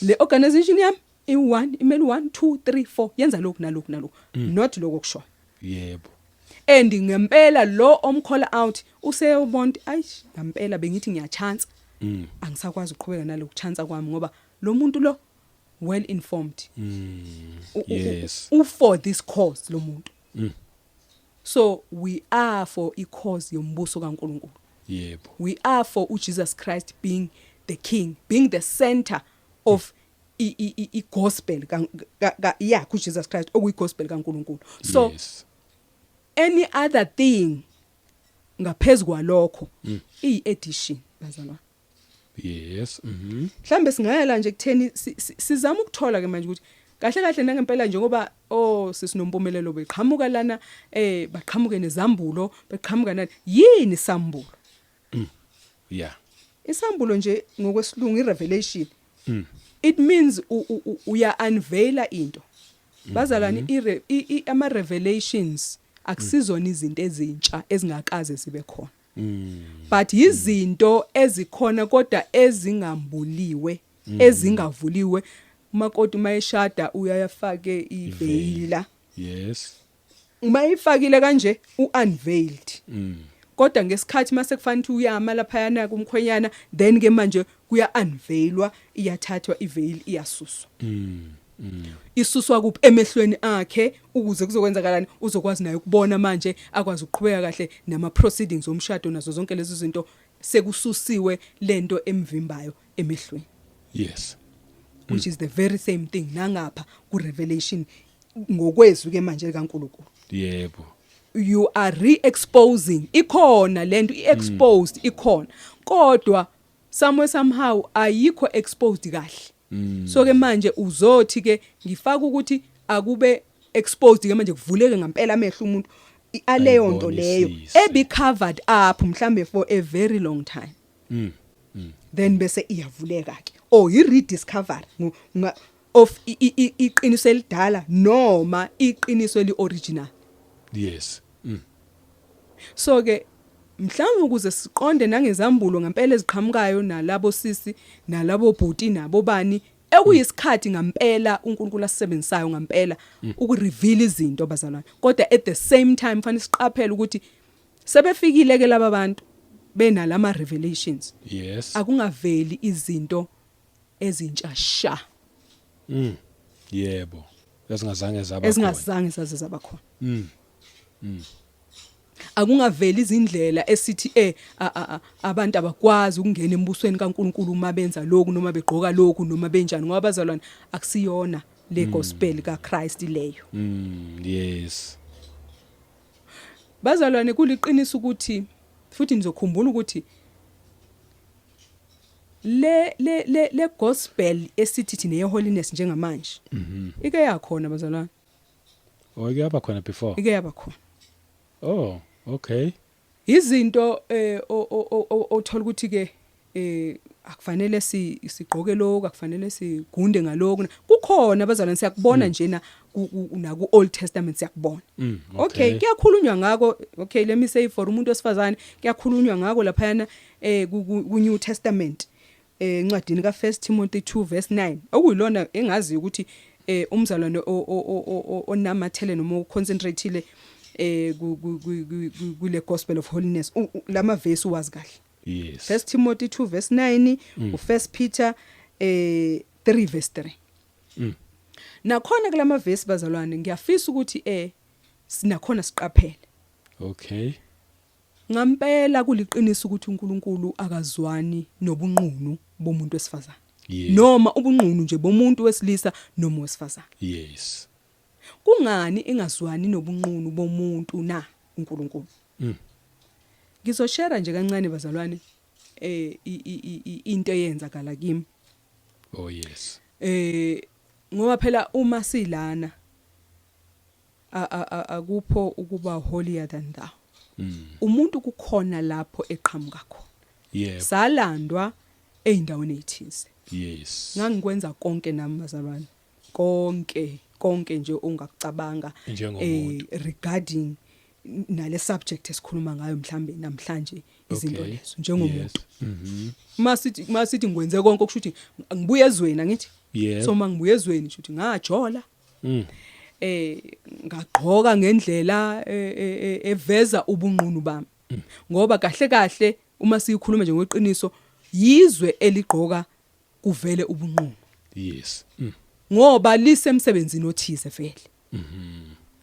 Le organization yami i1 imele 1 2 3 4, yenza lokhu nalokhu nalokhu, not lokho kushoyo. And ngempela lo omcall out useyobona, ayish, ngempela bengithi ngiyachance, angisakwazi ukuqhubeka naloku chance kwami ngoba lo muntu lo well informed. U for this cause lo muntu. So we are for i cause yombuso kaNkulunkulu. We are for uJesus Christ being the king, being the center of i gospel ka yakhe uJesus Christ, okuyi gospel kaNkulunkulu. So any other thing ngaphezulu kwalokho iyi addition, bazalwane. Mhlambe singayela nje kutheni sizama ukuthola ke manje ukuthi kahle kahle nangempela njengoba oh sisinompumelelo beqhamuka lana, baqhamuke nezambulo, beqhamuka nani, yini sambulo? Isambulo nje ngokwesilungu irevelation. It means uya unveila into. Bazalwane, ama revelations akusizona izinto ezintsha ezingakaze zibe khona. But izinto ezikhona kodwa ezingambuliwe, ezingavuliwe. Umakoti uma eshada uyayafake iveil la. Uma ifakile kanje, u-unveiled. Kodwa ngesikhathi mase kufanele ukuthi uyama laphayana kumkhwenyana, then ke manje kuya unveilwa, iyathathwa iveil, iyasuswa. Isuswa kuphi? Emehlweni akhe, ukuze kuzokwenzakalani? Uzokwazi naye ukubona manje, akwazi ukuqhubeka kahle nama proceedings omshado nazo zonke lezi zinto, sekususiwe lento emvimbayo emehlweni. Which is the very same thing nangapha ku Revelation, ngokwezwi ke manje likaNkulunkulu. You are re-exposing, ikhona lento i-exposed, ikhona, kodwa somewhere, somehow ayikho exposed kahle. So ke manje uzothi ke ngifaka ukuthi akube exposed ke manje, kuvuleke ngempela amehlo umuntu aleyo nto leyo Ayibonisise. ebi covered up mhlambe for a very long time. Then bese iyavuleka ke, or i rediscovery of iqiniso elidala noma iqiniso eli original. So ke mhlawumbe ukuze siqonde nangezambulo ngempela eziqhamukayo nalabo sisi nalabo bhuti nabo bani, ekuyisikhathi ngempela uNkulunkulu asisebenzisayo ngempela ukureveal izinto, bazalwane, kodwa at the same time fanele siqaphele ukuthi sebefikile ke laba bantu benalama revelations, akungaveli izinto ezintsha sha. Yebo, ezingazange zaba khona. Ezingazange zaze zaba khona. Akungaveli izindlela esithi abantu abakwazi ukungena embusweni kaNkulunkulu uma benza lokhu noma begqoka lokhu noma benjani, ngoba bazalwane, akusiyona le gospel kaChrist leyo. Bazalwane, kuliqiniso ukuthi futhi nizokhumbula ukuthi le gospel esithi thina ye holiness njengamanje ike yakhona, bazalwane. Oh, kuyaba khona before? Ike yaba khona. Oh, okay. Izinto othola ukuthi ke akufanele sigqoke lokho, akufanele sigunde ngalokho, kukhona bazalwane, siyakubona njena na ku Old Testament siyakubona. Okay, kuyakhulunywa ngako. Okay, let me say for umuntu wesifazane, kuyakhulunywa ngako laphayana ku New Testament, encwadini ka 1 Timothy 2 verse 9, okuyilona engazi ukuthi umzalwane onamathele noma uconcentrateile kule gospel of holiness, lama verse uwazi kahle. 1 Timothy 2 verse 9, u1 Peter 3 verse 3. Nakhona kulama verse, bazalwane, ngiyafisa ukuthi sinakhona siqaphele. Ngampela kuliqiniso ukuthi uNkulunkulu akazwani nobunqunu bomuntu wesifazane noma ubunqunu nje bomuntu wesilisa noma wesifazane. Kungani engazwani nobunqunu bomuntu na uNkulunkulu? Ngizoshare nje kancane, bazalwane, into eyenzakala kimi. Oh yes. Ngoba phela uma silana akupho ukuba holier than thou. Umuntu kukhona lapho eqhamuka khona. Salandwa eindaweni ezithize. Ngangikwenza konke nami, bazalwane. Konke konke nje ongakucabanga Njengomuntu. Regarding nale subject esikhuluma ngayo mhlambe namhlanje, izinto lezo njengomuntu. Masithi ngikwenze konke, okusho ukuthi ngibuye ezweni, angithi? So mangibuye ezweni, kusho ukuthi ngajola. Ngagqoka ngendlela eveza ubunqunu bami. Ngoba kahle kahle uma siyikhuluma nje ngokweqiniso, yizwe eligqoka kuvele ubunqunu. Ngoba lisemsebenzini othize vele.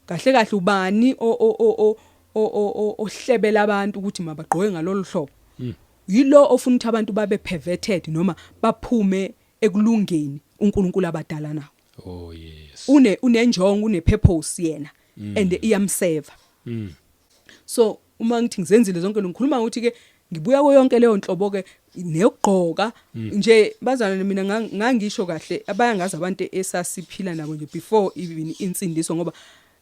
Kahle kahle ubani o o o o o o ohlebela abantu ukuthi mabagqoke ngalolu hlobo? Yilo ofuna ukuthi abantu babe perverted noma baphume ekulungeni uNkulunkulu abadala nawo. Oh yes. Unenjongo, une purpose yena and iyamseva. So uma ngithi ngizenzile zonke, ngikhuluma ukuthi ke ngibuya kuyo yonke leyo nhlobo ke neyokugqoka nje, bazalwane. Mina ngangisho kahle, abayangazi abantu esasiphila nabo nje before even insindiso, ngoba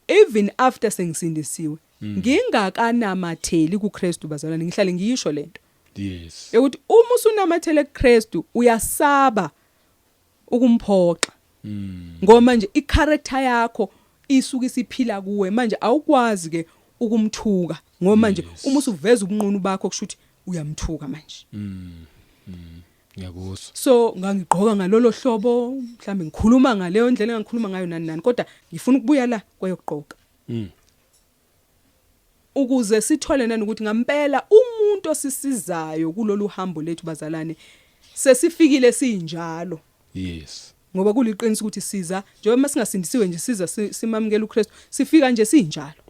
even after sengisindisiwe ngingakanamatheli kuKristu, bazalwane, ngihlale ngiyisho lento ukuthi uma usunamathele kuKristu uyasaba ukumphoxa, ngoba manje icharacter yakho isuke isiphila kuwe manje, awukwazi ke. Ukumthuka ngoba manje uma usuveza ubunqunu bakho kusho ukuthi uyamthuka manje. Ngiyakuzwa. So ngangigqoka ngalolo hlobo, mhlambe ngikhuluma ngaleyo ndlela engangikhuluma ngayo nani nani, kodwa ngifuna ukubuya la kweyokugqoka. Ukuze sithole nanokuthi ngampela umuntu osisizayo kulolu hambo lethu bazalwane sesifikile sinjalo. Ngoba kuliqiniso ukuthi siza njengoba masingasindisiwe nje siza simamukela uKristu, sifika nje sinjalo.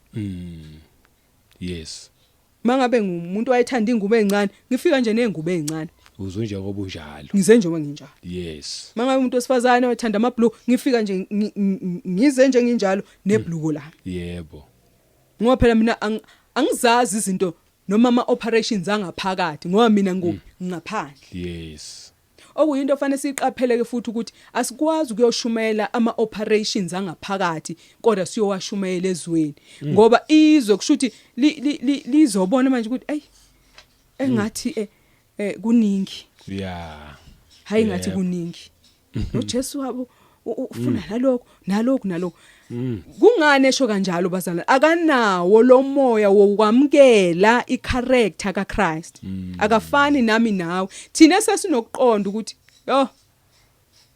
Mangabe ngumuntu wayethanda ingubo ezincane, ngifika nje nezingubo ezincane. Uzwe njengoba unjalo. Ngize njengoba nginjalo. Mangabe umuntu wesifazane wayethanda ama blue, ngifika nje ngize nje nginjalo nebhluko lami. Ngoba phela mina angizazi izinto noma ama operations angaphakathi ngoba mina ngaphandle. Okuyinto ofanele siqapheleke futhi ukuthi asikwazi ukuyoshumayela ama operations angaphakathi kodwa siyowashumayela ezweni, ngoba izwe kusho ukuthi lizobona manje ukuthi ey engathi kuningi. Hayi ngathi kuningi. NoJesu wabo ufuna nalokho nalokho nalokho. Kungani esho kanjalo bazalwane? Akanawo lo moya wokwamukela icharacter kaChrist. Akafani nami nawe. Thina sesinokuqonda ukuthi yo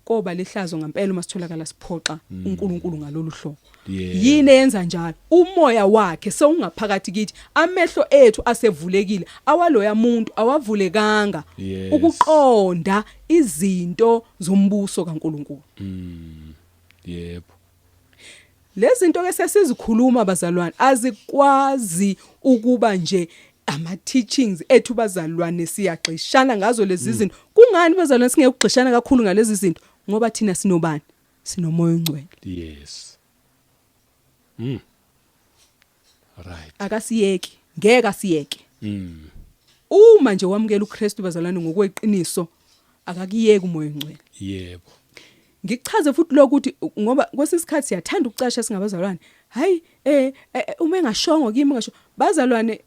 koba lehlazo ngempela uma sitholakala siphoxa uNkulunkulu ngalolu hlobo. Yini eyenza njalo? Umoya wakhe sewungaphakathi kithi, amehlo ethu asevulekile, awaloya muntu awavulekanga ukuqonda izinto zombuso kaNkulunkulu. Yebo. Lezi zinto ke sesizikhuluma bazalwane azikwazi ukuba nje ama teachings ethu bazalwane, siyagxishana ngazo lezi zinto. Kungani bazalwane singeke ukugxishana kakhulu ngalezi zinto? Ngoba thina sinobani? Sinomoya ongcwele. Right. Akasiyeki, ngeke asiyeke. Uma nje wamukela uKristu bazalwane ngokweqiniso, akakuyeki umoya ongcwele. Yebo. Ngichaze futhi lokuthi ngoba kwesikhathi siyathanda ukucasha singabazalwane. Hayi uma engashongo kimi ngasho bazalwane,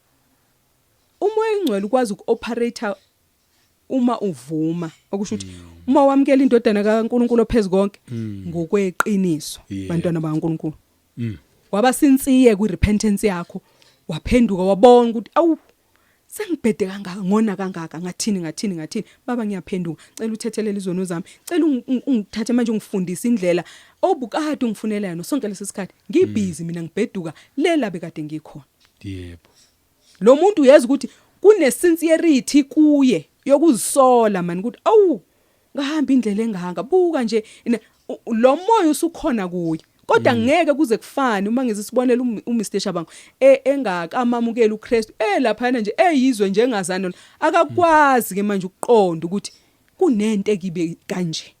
umoya ongcwele ukwazi ukuoperate uma uvuma, okusho ukuthi uma wamukela indodana kaNkuluNkulu ophezukonke ngokweqiniso, bantwana bakaNkuluNkulu. Waba sincere kwi repentance yakho, waphenduka wabona ukuthi awu sengibhede kangaka, ngona kangaka, ngathini ngathini ngathini, baba ngiyaphenduka, cela uthethelele izono zami, cela ungithathe manje ungifundise indlela obukade ungifunela yona sonke lesi sikhathi ngibhizi mina ngibheduka lela bekade ngikhona. Yebo. Lo muntu uyeza ukuthi kune sincerity kuye yokuzisola man ukuthi awu ngahamba indlela engaka, buka nje lo moya usukhona kuye, kodwa ngeke kuze kufane. Uma ngizisibonela uMr Shabangu engakamamukeli uKristu lapha nje eyizwe njengazana, akakwazi ke manje ukuqonda ukuthi kunento ekibe kanje.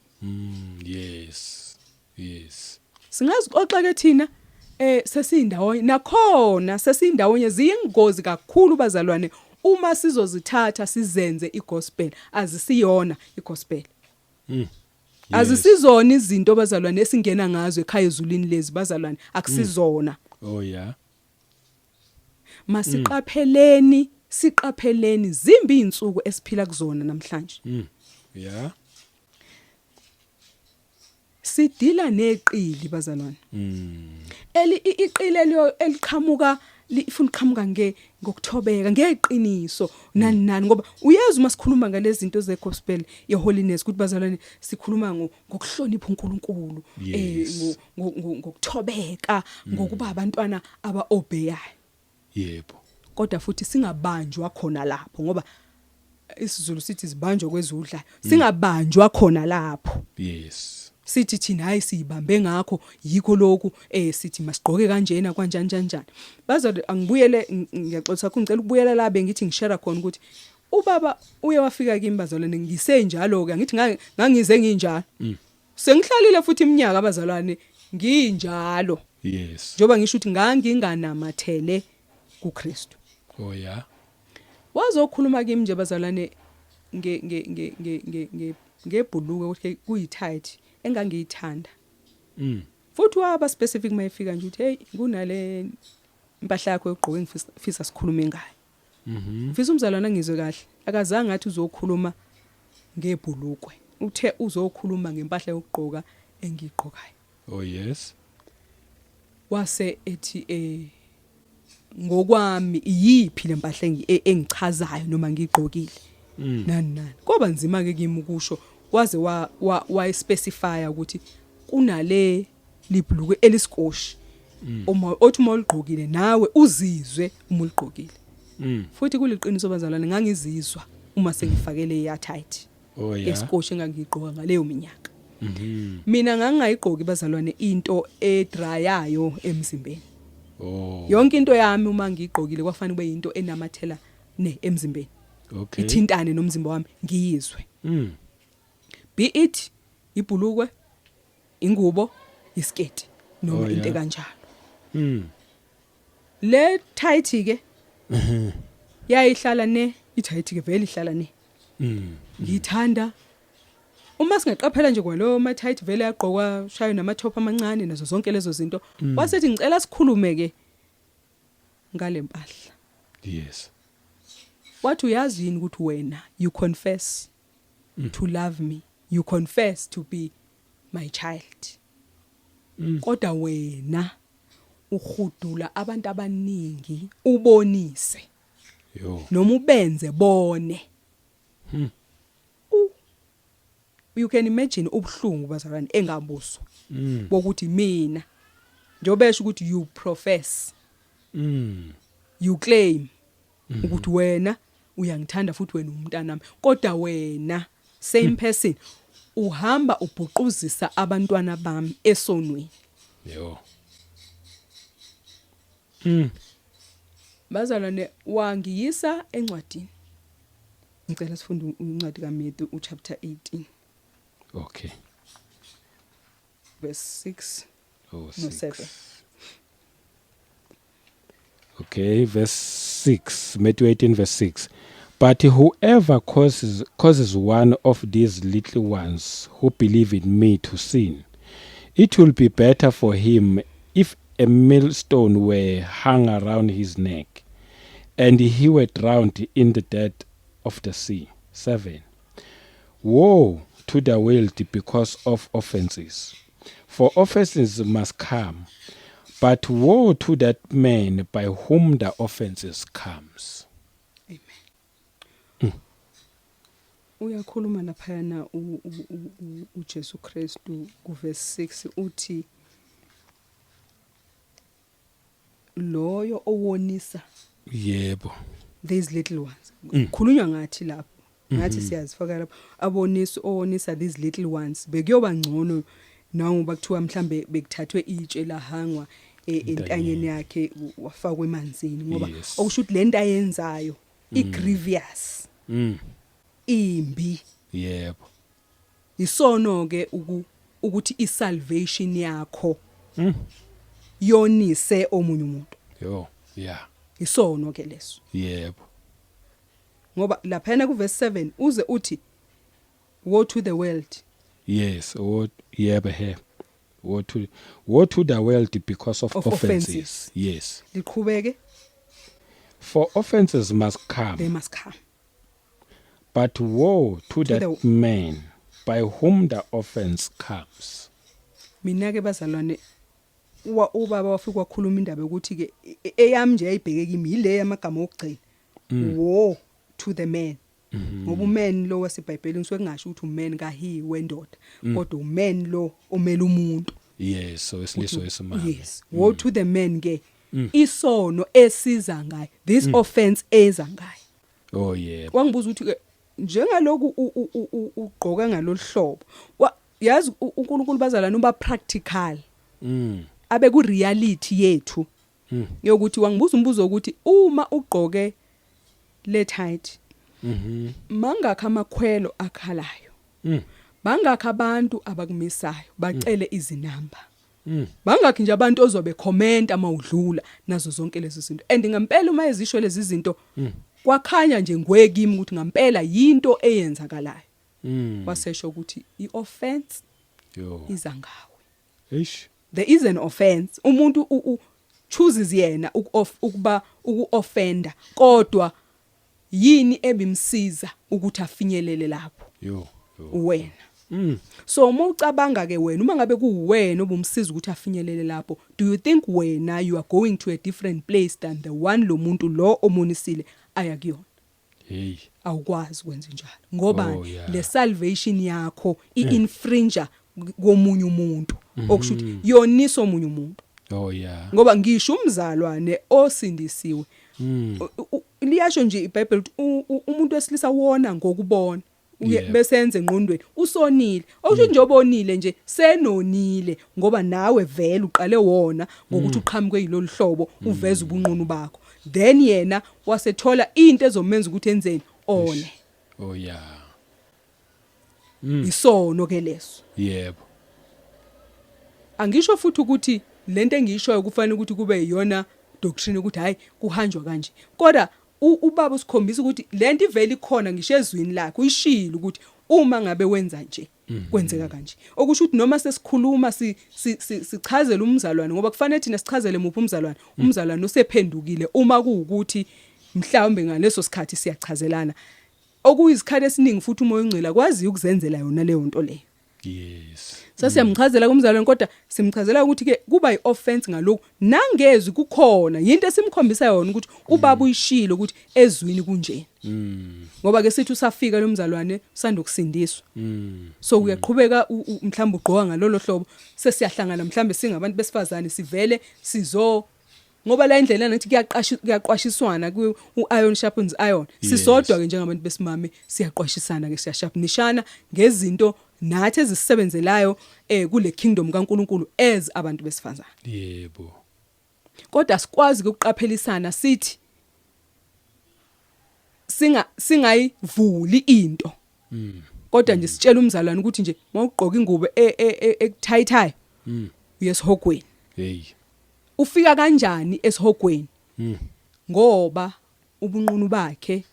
Yes. Yes. Singazixoxa ke thina sesindawonye, nakhona sesindawonye ziyingozi kakhulu bazalwane uma sizozithatha sizenze igospel, azisiyona igospel. Azisizona izinto bazalwane esingena ngazo ekhaya ezulwini lezi bazalwane, akusizona. Oh yeah. Masiqapheleni, siqapheleni, zimbi izinsuku esiphila kuzona namhlanje. Yeah. Sidila neqili bazalwane. Eli iqili eliqhamuka lifuna uqhamuka ngokuthobeka ngeqiniso nani nani, ngoba uyezwa uma sikhuluma ngalezi zinto ze gospel ye holiness ukuthi bazalwane sikhuluma ngokuhlonipha uNkulunkulu, ngokuthobeka, ngokuba abantwana abaobeyayo. Yebo. Kodwa futhi singabanjwa khona lapho, ngoba isiZulu sithi zibanjwa kwezudlayo, singabanjwa khona lapho. Sithi thina hayi siyibambe ngakho, yikho lokhu sithi masigqoke kanjena kanjani kanjani. Bazalwane angibuyele, ngiyaxolisa kakhulu, ngicela ukubuyela la bengithi ngishare khona ukuthi ubaba uye wafika kimi bazalwane ngisenjalo ke, angithi ngangize nginjalo. Sengihlalile futhi iminyaka abazalwane nginjalo. Njoba ngisho ukuthi nganginganamathele kuKristu. Oh yeah. Wazokhuluma kimi nje bazalwane nge nge nge nge nge nge ngebhuluke ukuthi kuyi tight engangiyithanda. Futhi waba specific mayifika nje ukuthi hey kunale impahla yakho yokugqoka engifisa sikhulume ngayo. Mfisa umzalwane ngizwe kahle, akazange athi uzokhuluma ngebhulukwe. Uthe uzokhuluma ngempahla yokugqoka engiyigqokayo. Oh yes. Wase ethi Ngokwami iyiphi lempahla engichazayo noma ngigqokile nani nani? Koba nzima ke kimi ukusho, waze wa wa specify ukuthi kunale libhulukwe eliskoshi uma othi uma uligqokile nawe uzizwe uma uligqokile. Futhi kuliqiniso bazalwane, ngangizizwa uma sengifakele ya tight eskoshi engangigqoka ngaleyo minyaka. Mina ngangingayigqoki bazalwane into edryayo emzimbeni. Yonke into yami uma ngigqokile kwafanele kube into enamathela ne emzimbeni, ithintane nomzimba wami, ngiyizwe. Be it ibhulukwe, ingubo, isketi noma into kanjalo. Le tight ke yayihlala ne i-tight ke vele ihlala ne. Ngithanda uma singaqaphela nje kwalo ma tight vele yagqokwa shayo nama top amancane nazo zonke lezo zinto. Wasethi ngicela sikhulume ke ngale mpahla. Wathi uyazi yini ukuthi wena you confess to love me, you confess to be my child, kodwa wena uhudula abantu abaningi ubonise noma ubenze bone. You can imagine ubuhlungu bazalwane engabuzwa bokuthi mina njengoba esho ukuthi you profess, you claim ukuthi wena uyangithanda futhi wena umntanami, kodwa wena same person uhamba ubhuquzisa abantwana bami esonweni. Yo. Bazalwane, wangiyisa encwadini. Ngicela sifunde incwadi kaMatthew uchapter 18 verse 6 Oh, no 7. Okay, verse 6, Matthew 18 verse 6. But whoever causes one of these little ones who believe in me to sin, it will be better for him if a millstone were hung around his neck and he were drowned in the depth of the sea. 7. Woe to the world because of offenses, for offenses must come, but woe to that man by whom the offenses comes. Amen. Uyakhuluma laphayana uJesu Kristu kuverse 6, uthi loyo owonisa these little ones, khulunywa ngathi lapho, ngathi siyazifaka lapho, abonisa owonisa these little ones, bekuyoba ngcono nangoba kuthiwa mhlambe bekuthathwe itshe lahangwa entanyeni yakhe, wafakwa emanzini, ngoba okusho ukuthi lento ayenzayo i grievous, imbi. Isono ke ukuthi isalvation yakho yonise omunye umuntu. Yo, yeah. Isono ke leso. Ngoba laphana ku verse 7 uze uthi woe to the world. Yes, woe, yebo he. Woe to the world because of of offenses. Offenses. Yes. Liqhubeke. For offenses must come. They must come. But woe to To that man by whom the offense comes. Mina ke bazalwane, ubaba wafika wakhuluma indaba yokuthi ke eyami nje yayibheke kimi yile yamagama okugcina, woe to the man, ngoba uman lo waseBhayibhelini kusuke kungasho ukuthi uman ka he wendoda, kodwa uman lo omela umuntu. Yes, so wesilisa, wesimame. Yes, woe to the man ke isono esiza ngayo, this offense eza ngayo. Oh yebo. Wangibuza ukuthi ke njengaloku ugqoka ngalolu hlobo, yazi uNkulunkulu bazalwane uba practical, abe ku reality yethu yokuthi wangibuza umbuzo ukuthi uma ugqoke le tight, mangakho amakhwelo akhalayo, bangakho abantu abakumisayo bacele izinamba, bangakhi nje abantu ozobe comment amawudlula nazo zonke lezi zinto. And ngempela uma ezisho lezi zinto kwakhanya nje ngwekimi ukuthi ngempela yinto eyenzakalayo. Wasesho ukuthi ioffense iza ngawe. Eish. There is an offense, umuntu chooses yena ukuba ukuoffenda, kodwa yini ebimsiza ukuthi afinyelele lapho? Yo. Yo. Wena. So uma ucabanga ke wena, uma ngabe kuwena obumsiza ukuthi afinyelele lapho, do you think wena you are going to a different place than the one lo muntu lo omonisile aya kuyona? Hey. Awukwazi ukwenza njalo, ngoba Oh, yeah. le salvation yakho i-infringe komunye umuntu, okusho ukuthi yonisa omunye umuntu. Oh yeah. Ngoba ngisho umzalwane osindisiwe, liyasho nje iBhayibheli ukuthi umuntu wesilisa wona ngokubona, bese enze engqondweni usonile. Okusho nje obonile nje senonile, ngoba nawe vele uqale wona ngokuthi uqhamuke yilolu hlobo, uveze ubunqunu bakho, then yena wasethola into ezomenza ukuthi enzeni, one. Oh yeah. Isono ke leso. Angisho futhi ukuthi lento engiyishoyo kufanele ukuthi kube iyona doctrine, ukuthi hayi, kuhanjwa kanje, kodwa ubaba usikhombisa ukuthi lento ivele ikhona ngisho ezwini lakhe. Uyishilo ukuthi uma ngabe wenza nje, kwenzeka kanje. Okusho ukuthi noma sesikhuluma, sichazele umzalwane, ngoba kufanele thina sichazele muphi umzalwane? Umzalwane osephendukile. Uma kuwukuthi mhlawumbe ngaleso sikhathi siyachazelana, okuyizikhathi esiningi futhi uMoya oNgcwele akwazi ukuzenzela yona leyo nto leyo. Sasiyamchazela kumzalwane, kodwa simchazela ukuthi ke kuba ioffense ngalokhu, nangezwi kukhona yinto esimkhombisa yona ukuthi ubaba uyishilo ukuthi ezwini kunje. Ngoba ke sithi usafika lo mzalwane, usanda ukusindiswa, so uyaqhubeka, mhlawumbe ugqoka ngalolo hlobo, sesiyahlangana mhlawumbe singabantu besifazane, sivele sizo, ngoba la indlela nathi kuyaqashi, kuyaqwashiswana, u-iron sharpens iron. Sisodwa ke njengabantu besimame siyaqwashisana ke, siyasharpenishana ngezinto nathi ezisebenzelayo kule kingdom kaNkuluNkulu as abantu besifazane. Kodwa sikwazi ukuqaphelisana, sithi singayivuli into, kodwa nje sitshela umzalwane ukuthi nje mawugqoka ingubo ekuthayithayo, uye esihogweni. Hey. Ufika kanjani esihogweni? Ngoba ubunqunu bakhe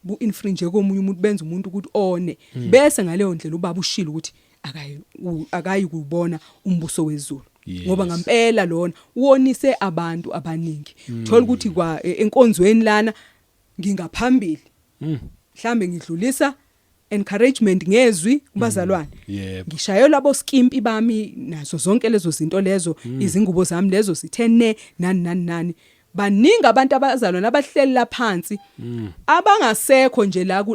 bu-infringe komunye umuntu, benza umuntu ukuthi one, bese ngaleyo ndlela ubaba ushilo ukuthi akayi kubona umbuso wezulu, ngoba ngempela lona wonise abantu abaningi. Thola ukuthi kwa enkonzweni lana ngingaphambili, mhlambe ngidlulisa encouragement ngezwi kubazalwane, ngishayelwa abo skimpi bami nazo zonke lezo zinto lezo, izingubo zami lezo zithe ne nani nani nani. Baningi abantu abazalwane abahleli la phansi abangasekho nje la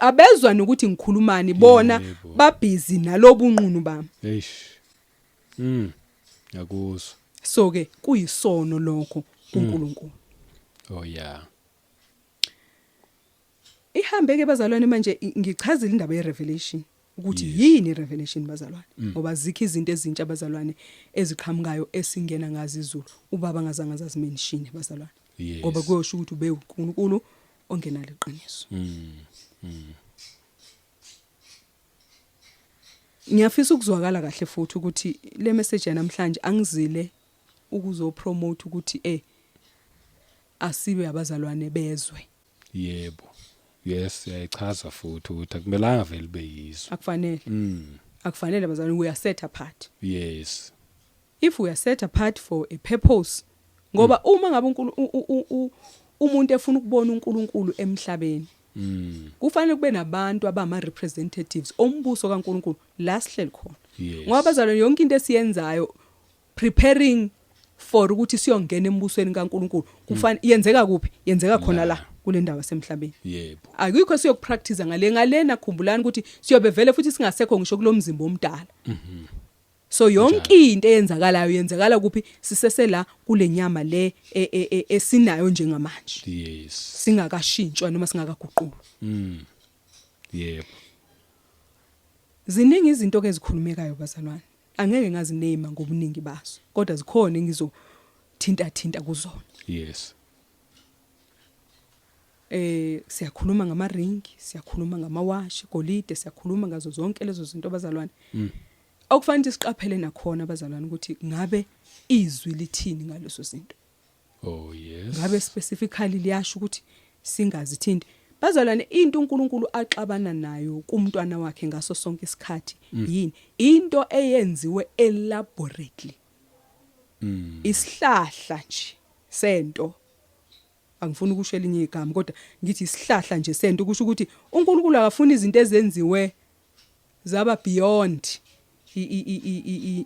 abezwa nokuthi ngikhulumani, bona babhizi nalobunqunu bami. Eish. Ngiyakuzwa. So ke kuyisono lokho kuNkulunkulu. Oh yeah. Ihambe ke bazalwane, manje ngichazile indaba ye-revelation ukuthi yini i-revelation, bazalwane, ngoba zikho izinto ezintsha, bazalwane, eziqhamukayo esingena ngazi izulu ubaba ngazange azazimention, bazalwane, ngoba kuyosho ukuthi ube uNkulunkulu ongenalo iqiniso. Ngiyafisa ukuzwakala kahle futhi ukuthi le message yanamhlanje angizile ukuzopromote ukuthi asibe abazalwane bezwe. Yebo. Yes, yayichaza futhi ukuthi akumelanga vele ube yizo. Akufanele. Akufanele, bazalwane, we are set apart. If we are set apart for a purpose, ngoba uma ngabe umuntu efuna ukubona uNkulunkulu emhlabeni, kufanele kube nabantu abama representatives ombuso kaNkulunkulu la sihleli khona. Ngoba bazalwane, yonke into esiyenzayo preparing for ukuthi siyongena embusweni kaNkulunkulu kufanele yenzeka kuphi? Yenzeka khona la kule ndawo yasemhlabeni. Akukho siyokupractice ngale ngalena. Khumbulani ukuthi siyobe vele futhi singasekho ngisho kulomzimba omdala. So yonke into eyenzakalayo yenzakala kuphi? Sisesela kule nyama le esinayo njengamanje, singakashintshwa noma singakaguqulwa. Ziningi izinto ke ezikhulumekayo, bazalwane, angeke ngaziname ngobuningi bazo, kodwa zikhona engizothinta thinta kuzona. Siyakhuluma ngama ring, siyakhuluma ngamawashi golide, siyakhuluma ngazo zonke lezo zinto, bazalwane. Okufanele siqaphele nakhona, bazalwane, ukuthi ngabe izwi lithini ngaleso zinto. Oh yes. Ngabe specifically liyasho ukuthi singazithinti? Bazalwane, into uNkulunkulu axabana nayo kumntwana wakhe ngaso sonke isikhathi yini? Into eyenziwe elaborately. Isihlahla nje sento, angifuni ukusho elinye igama, kodwa ngithi isihlahla nje sento, kusho ukuthi uNkulunkulu akafuni izinto ezenziwe. Zaba beyond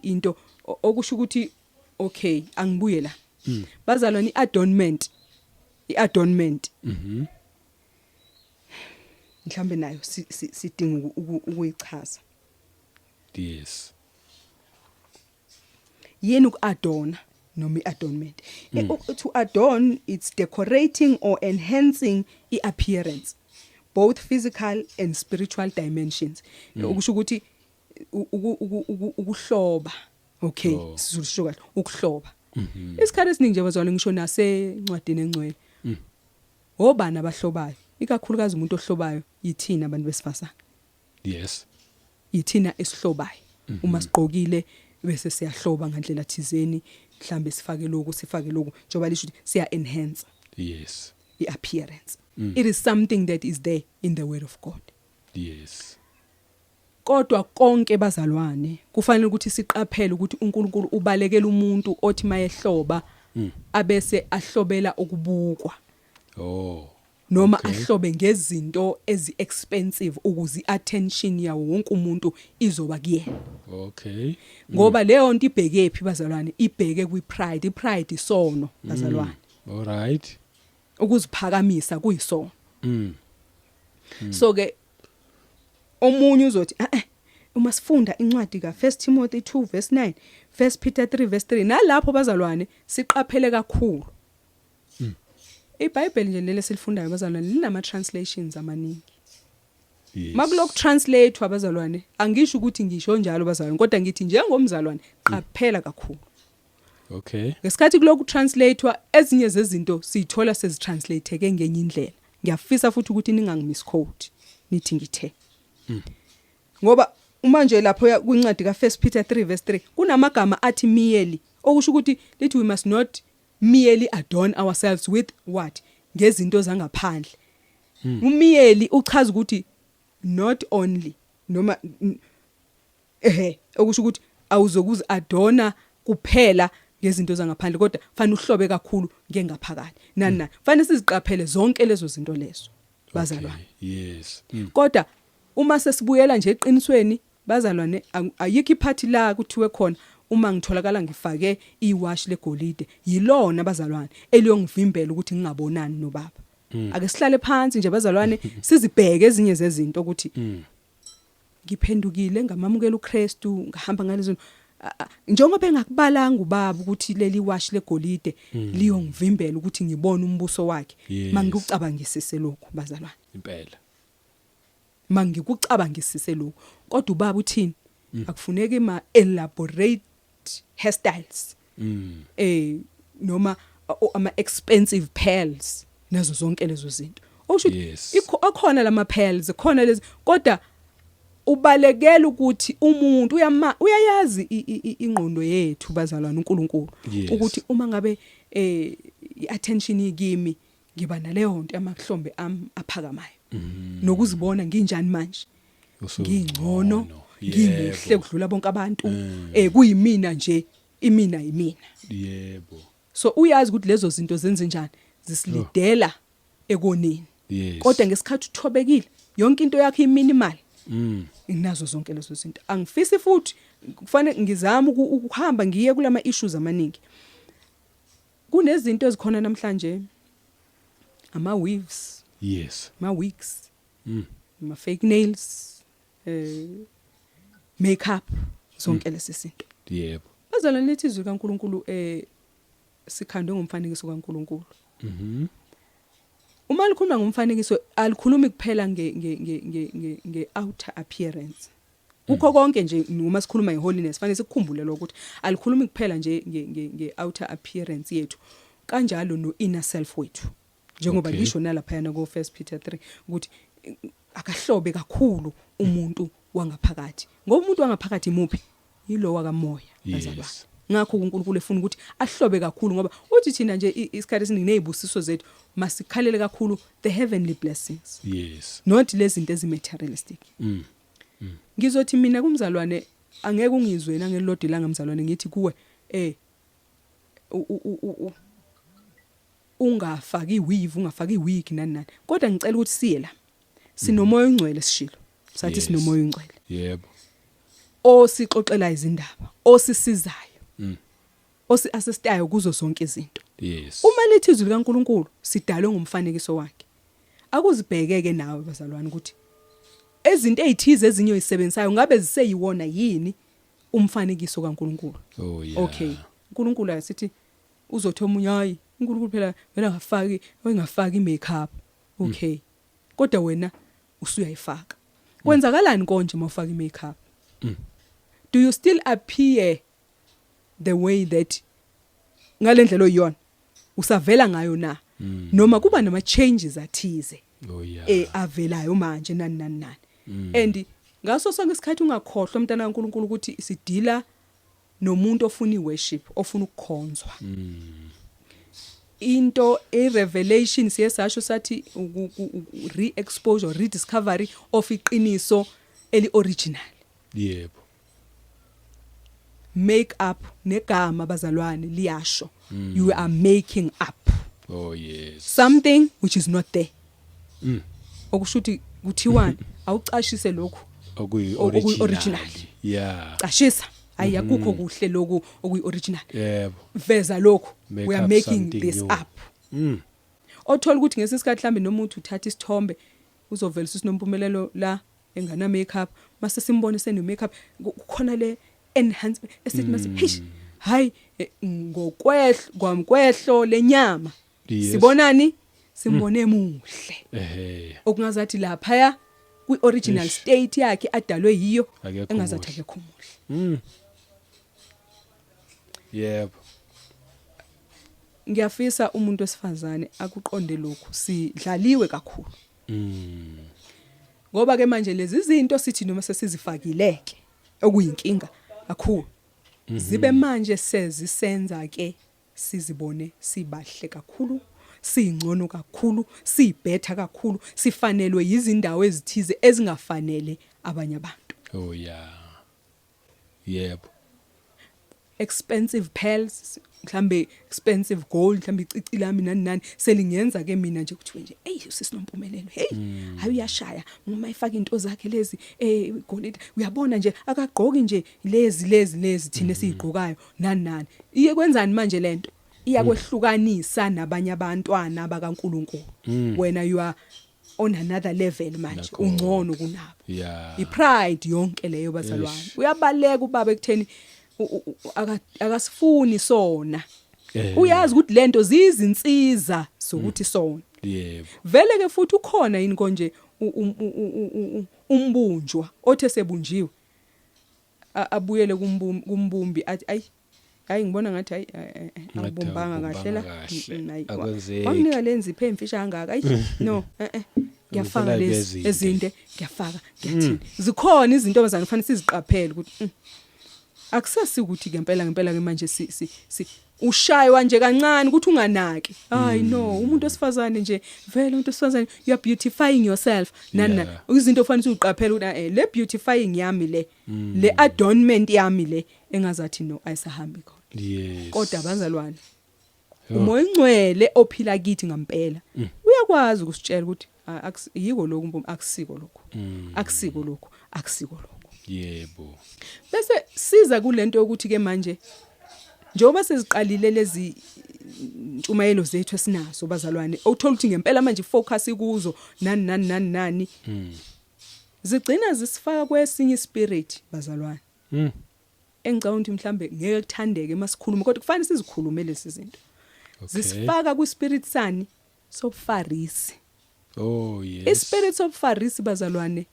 into okusho ukuthi, okay, angibuye la, bazalwane, i-adornment mhlambe nayo sidinga ukuyichaza. Yini uku-adorna noma i-adornment? To adorn, it's decorating or enhancing i-appearance, both physical and spiritual dimensions. Okusho ukuthi ukuhloba, okay. Sizulu sisho kahle, ukuhloba. Isikhathi esiningi nje, bazalwane, ngisho nasencwadini engcwele, obani abahlobayo? Ikakhulukazi umuntu ohlobayo yithina abantu besifazane. Yithina esihlobayo uma sigqokile, bese siyahloba ngandlela thizeni, mhlambe sifake lokhu, sifake lokhu, njengoba lisho ukuthi siya enhance iappearance. It is something that is there in the word of God. Kodwa konke, bazalwane, kufanele ukuthi siqaphele ukuthi uNkulunkulu ubalekela umuntu othi mayehloba abese ahlobela ukubukwa noma ahlobe ngezinto ezi expensive ukuze iattention yawo wonke umuntu izoba kuyena. Ngoba leyo nto ibheke phi, bazalwane? Ibheke kwi-pride. I-pride isono, bazalwane. All right. Ukuziphakamisa kuyisono. So ke omunye uzothi, eh, uma sifunda incwadi ka1 Timothy 2 verse 9, 1 Peter 3 verse 3, nalapho, bazalwane, siqaphele kakhulu. IBhayibheli nje leli silifundayo, bazalwane, linama translations amaningi. Makuloku translate, abazalwane, angisho ukuthi ngisho njalo, bazalwane, kodwa ngithi njengomzalwane qaphela kakhulu. Ngesikhathi kuloku translatewa, ezinye zezinto sithola sezitranslateeke ngenye indlela. Ngiyafisa futhi ukuthi ningangimisquote nithi ngithe. Ngoba uma nje lapho kwincwadi ka1 Peter 3 verse 3 kunamagama athi merely, okusho ukuthi lithi we must not merely adorn ourselves with what? Ngezinto zangaphandle. Umerely uchaza ukuthi not only noma ehe, okusho ukuthi awuzokuzi adorna kuphela ngezinto zangaphandle, kodwa fanele uhlobe kakhulu ngengaphakathi. Nani nani, fanele siziqaphele zonke lezo zinto lezo, bazalwane. Kodwa uma sesibuyela nje eqinisweni, bazalwane, ayikho iphathi la kuthiwe khona uma ngitholakala ngifake iwashi legolide yilona, bazalwane, eliyongivimbela ukuthi ngingabonani nobaba. Ake sihlale phansi nje, bazalwane, sizibheke ezinye zezinto ukuthi ngiphendukile, ngamamukela uKristu, ngahamba ngalezo njengoba engakubalanga ubaba ukuthi leli washi legolide liyongivimbela ukuthi ngibone umbuso wakhe. Mangikucabangisise lokhu, bazalwane. Impela. Mangikucabangisise lokhu. Kodwa ubaba uthini? Akufuneki ma elaborate hairstyles noma ama expensive pearls nazo zonke lezo zinto, okusho ukuthi akhona lama pearls khona lezi, kodwa ubalekela ukuthi umuntu uyama uyayazi ingqondo yethu, bazalwane, uNkulunkulu ukuthi uma ngabe iattention ikimi, ngiba naleyo nto yamahlombe am aphakamayo nokuzibona nginjani manje, ngingcono, ngimuhle kudlula bonke abantu, kuyimina nje, imina yimina. So uyazi ukuthi lezo zinto zenze njani, zisilidela ekoneni. Kodwa ngesikhathi uthobekile, yonke into yakhe iminimal, nginazo zonke lezo zinto. Angifisi futhi kufanele ngizame ukuhamba ngiye kulama issues amaningi. Kunezinto ezikhona namhlanje, ama weaves, ama wigs, ama fake nails, makeup, zonke lezi zinto. Bazalwane, lithi izwi kaNkuluNkulu sikhandwe ngomfanekiso kaNkuluNkulu. Uma likhuluma ngomfanekiso, alikhulumi kuphela nge outer appearance. Kukho konke nje. Noma sikhuluma ngeholiness, fanele sikukhumbule lokho ukuthi alikhulumi kuphela nje nge outer appearance yethu, kanjalo no inner self wethu, njengoba lisho nalaphayana ko 1 Peter 3 ukuthi akahlobe kakhulu umuntu wangaphakathi, ngoba umuntu wangaphakathi imuphi? Yilo wakamoya, bazalwane. Ngakho uNkulunkulu efuna ukuthi ahlobe kakhulu, ngoba uthi thina nje isikhathi esiningi nezibusiso zethu masikhalele kakhulu the heavenly blessings, not lezi zinto ezimaterialistic. Ngizothi mina kumzalwane, angeke ungizwe nangelilodwa ilanga, mzalwane, ngithi kuwe ungafaki iweave, ungafaki iwig, nani nani, kodwa ngicela ukuthi siye la sinomoya ongcwele, sishilo. Sathi sinomoya ongcwele. Yebo. Osixoxela izindaba, osisizayo. Osi assistayo kuzo zonke izinto. Uma lithi izwi likaNkuluNkulu sidalwe ngomfanekiso wakhe. Akuzibhekeke nawe bazalwane ukuthi ezinto ezithize ezinye oyisebenzisayo ngabe ziseyiwona yini umfanekiso kaNkuluNkulu. Oh yeah. Okay. uNkulunkulu asithi uzothi omunye hayi uNkulunkulu phela vele angafaki oyingafaki makeup. Okay. Kodwa wena usuyayifaka. Kwenzakalani konje mawufaka imakeup? Do you still appear the way that ngalendlela oyiyona usavela ngayo na? Noma kuba nama changes athize Oh yeah. Avelayo manje nani nani nani. And ngaso sonke isikhathi ungakhohlwa mntana kaNkuluNkulu ukuthi sidila nomuntu ofuna iworship, ofuna ukukhonzwa. Into a revelation siye sasho sathi re-exposure, rediscovery of iqiniso eli original. Yebo. Make up negama bazalwane liyasho, you are making up Oh yes. something which is not there. Okusho ukuthi kuthiwani, awucashise lokhu Okuyi okuyi original. Original. Cashisa, hayi, akukho kuhle lokhu okuyi original. Veza lokhu. Make We are up making something this new. up. Othola ukuthi ngesikhathi mhlambe noma uthi uthatha isithombe uzovela uSinompumelelo la engana makeup, mase simbone sene makeup, kukhona le enhancement esithi mase hish hayi, ngokwehlo kwamkwehlo lenyama sibonani, simbone muhle okungazathi lapha kwi original state yakhe adalwe yiyo Akekho engazathi muhle. Akekho muhle. Yebo. Ngiyafisa umuntu wesifazane akuqonde lokhu, sidlaliwe kakhulu. Ngoba ke manje lezi zinto sithi noma sesizifakileke okuyinkinga kakhulu, zibe manje sezisenza ke sizibone sibahle kakhulu, singcono kakhulu, sibetha kakhulu, sifanelwe izindawo ezithize ezingafanele abanye abantu. Oh yeah. Yebo. Expensive pearls, mhlambe expensive gold, mhlambe icici lami nani nani selingenza ke mina nje kuthiwe nje, "Hey, uSisinompumelelo, hey, hayi, uyashaya uma ifaka into zakhe lezi, golide, uyabona nje akagqoki nje lezi lezi lezi thina esizigqokayo nani nani." Iye kwenzani manje lento? Iyakwehlukanisa nabanye abantwana bakaNkuluNkulu. Wena you are on another level manje. Nakho. Ungcono kunabo. Ipride yonke leyo bazalwane. Uyabaleka ubaba ekutheni akasifuni sona. Uyazi ukuthi lento zizinsiza zokuthi sona. Vele ke futhi ukhona yini konje umbunjwa othe sebunjiwe abuyele kumbumbi athi, "Ayi, hayi, ngibona ngathi hayi, Ngathi awubumbanga kahle la." Awubumbanga kahle. Hayi, Akwenzeki. wanginika lenzipho emfisha kangaka, ayi no, ngiyafaka Ngifuna lezi bezinde. Ezinde ngiyafaka, ngiyathini. Zikhona izinto abazana kufanele siziqaphele ukuthi akusasi ukuthi ngempela ngempela ke manje si si si ushaywa nje kancane ukuthi unganaki. Hayi no, umuntu osifazane nje vele, umuntu osifazane, you are beautifying yourself nani nani. Izinto ofanele uziqaphele ukuthi le beautifying yami le, le adornment yami le, engazathi no, ayisahambi khona. Kodwa bazalwane, umoya ongcwele ophila kithi ngempela uyakwazi ukusitshela ukuthi, "Ah, yiko lokhu mpumi, akusiko lokhu, akusiko lokhu, akusiko lokhu." Bese siza kulento yokuthi ke manje njengoba seziqalile lezi intshumayelo zethu esinazo bazalwane, uthola ukuthi ngempela manje focus ikuzo nani nani nani nani, zigcina zisifaka kwesinye spirit bazalwane, engicabanga ukuthi mhlambe ngeke kuthandeke masikhuluma, kodwa kufanele sizikhulume lezi zinto. Zisifaka ku spirit sani? Sobufarisi. Oh yes. Ispirit sobufarisi bazalwane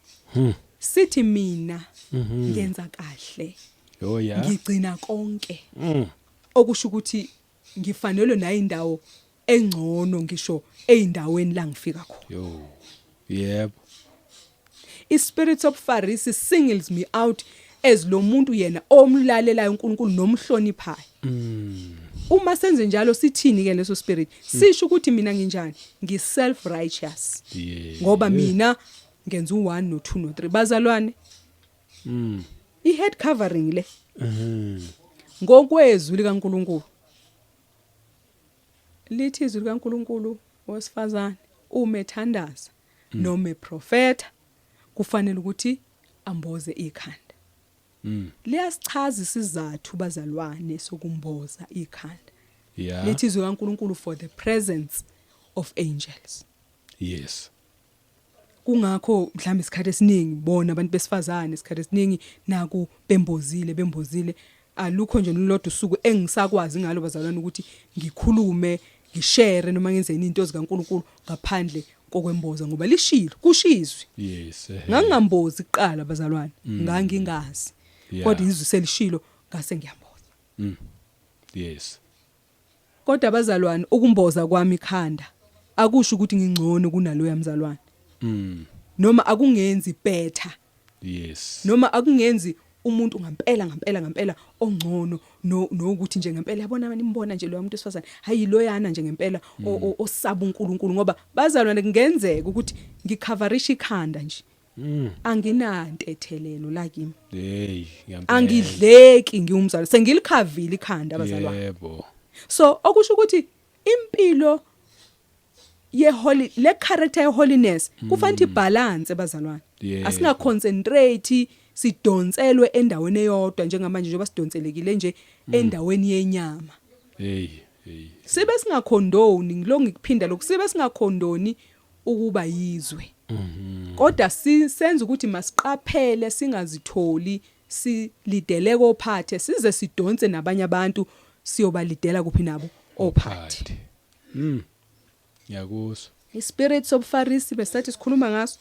sithi mina ngenza kahle, ngigcina konke, okusho ukuthi ngifanelwe nayo indawo engcono ngisho eindaweni la ngifika khona. Yo. Yebo. Ispirit of Pharisee singles me out as lo muntu yena omlalelayo uNkulunkulu nomhloniphayo. Uma senze njalo sithini ke leso spirit? Sisho ukuthi mina nginjani? Ngi self righteous. Ngoba mina ngenza u1 no2 no3 bazalwane. I head covering le. Ngokwezwi likaNkuluNkulu. Lithi izwi likaNkuluNkulu, wesifazane uma ethandaza noma eprofeta. Kufanele ukuthi amboze ikhanda. Liyasichaza isizathu, bazalwane, sokumboza ikhanda. Lithi izwi kaNkuluNkulu, for the presence of angels. Kungakho mhlawumbe isikhathi esiningi bona abantu besifazane, isikhathi esiningi naku bembozile, bembozile. Alukho nje lolodwa usuku engisakwazi ngalo, bazalwane, ukuthi ngikhulume, ngishare noma ngenzeni into zikaNkuluNkulu ngaphandle kokwemboza, ngoba lishilo, kushizwe. Ngangingambozi kuqala, bazalwane, ngangingazi, kodwa izwi selishilo, ngase ngiyamboza. Kodwa bazalwane, ukumboza kwami ikhanda akusho ukuthi ngingcono kunaloya mzalwane, noma akungenzi better, noma akungenzi umuntu ngempela ngempela ngempela ongcono, no nokuthi nje ngempela, yabona, nimbona nje lo muntu wesifazane, hayi, loyana nje ngempela osaba uNkulunkulu. Ngoba bazalwane, kungenzeka ukuthi ngicoverisha ikhanda nje, anginantethelelo la kimi. Hey, ngiyamphela. Angidleki, ngiwumzali, sengilikhavile ikhanda, abazalwane. So okusho ukuthi impilo ye holy, le character ye holiness kufanele ibalance, bazalwane. Asinga concentrate, sidonselwe endaweni eyodwa njengamanje, njengoba sidonselekile nje endaweni yenyama. Hey, hey. Sibe singacondoni ngilo, ngikuphinda lokhu, sibe singacondoni ukuba yizwe, kodwa senza ukuthi masiqaphele singazitholi silidele kophathe, size sidonse nabanye abantu, siyobalidela kuphi nabo ophathe. Ngiyakuzwa. Ispirit sobuFarisi besathi sikhuluma ngaso,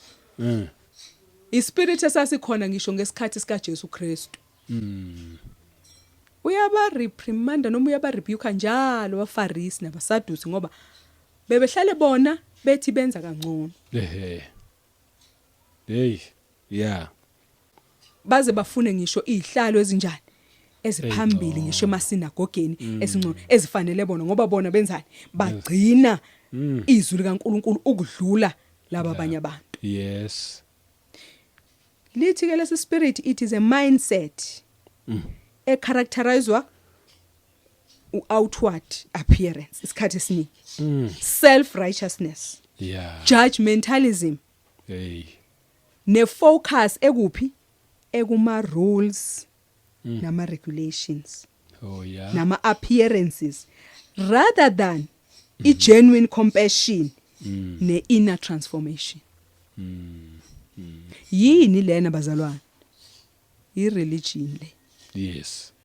ispirit esasikhona ngisho ngesikhathi sika Jesu Kristu. Uyaba reprimanda noma uyaba rebuke njalo abaFarisi nabaSadusi, ngoba bebehlale bona bethi benza kangcono. Ehe, hey, yeah. Baze bafune ngisho izihlalo ezinjani, eziphambili, ngisho emasinagogeni, esingcono, ezifanele bona, ngoba bona benzani? Bagcina izwi likaNkuluNkulu ukudlula laba abanye abantu. Lithi ke lesi spirit, it is a mindset echaracterizwa outward appearance isikhathi esiningi, self righteousness, judgmentalism, nefocus ekuphi? Ekuma rules nama regulations, nama appearances, rather than i genuine compassion ne inner transformation. Yini lena, bazalwane? I religion le.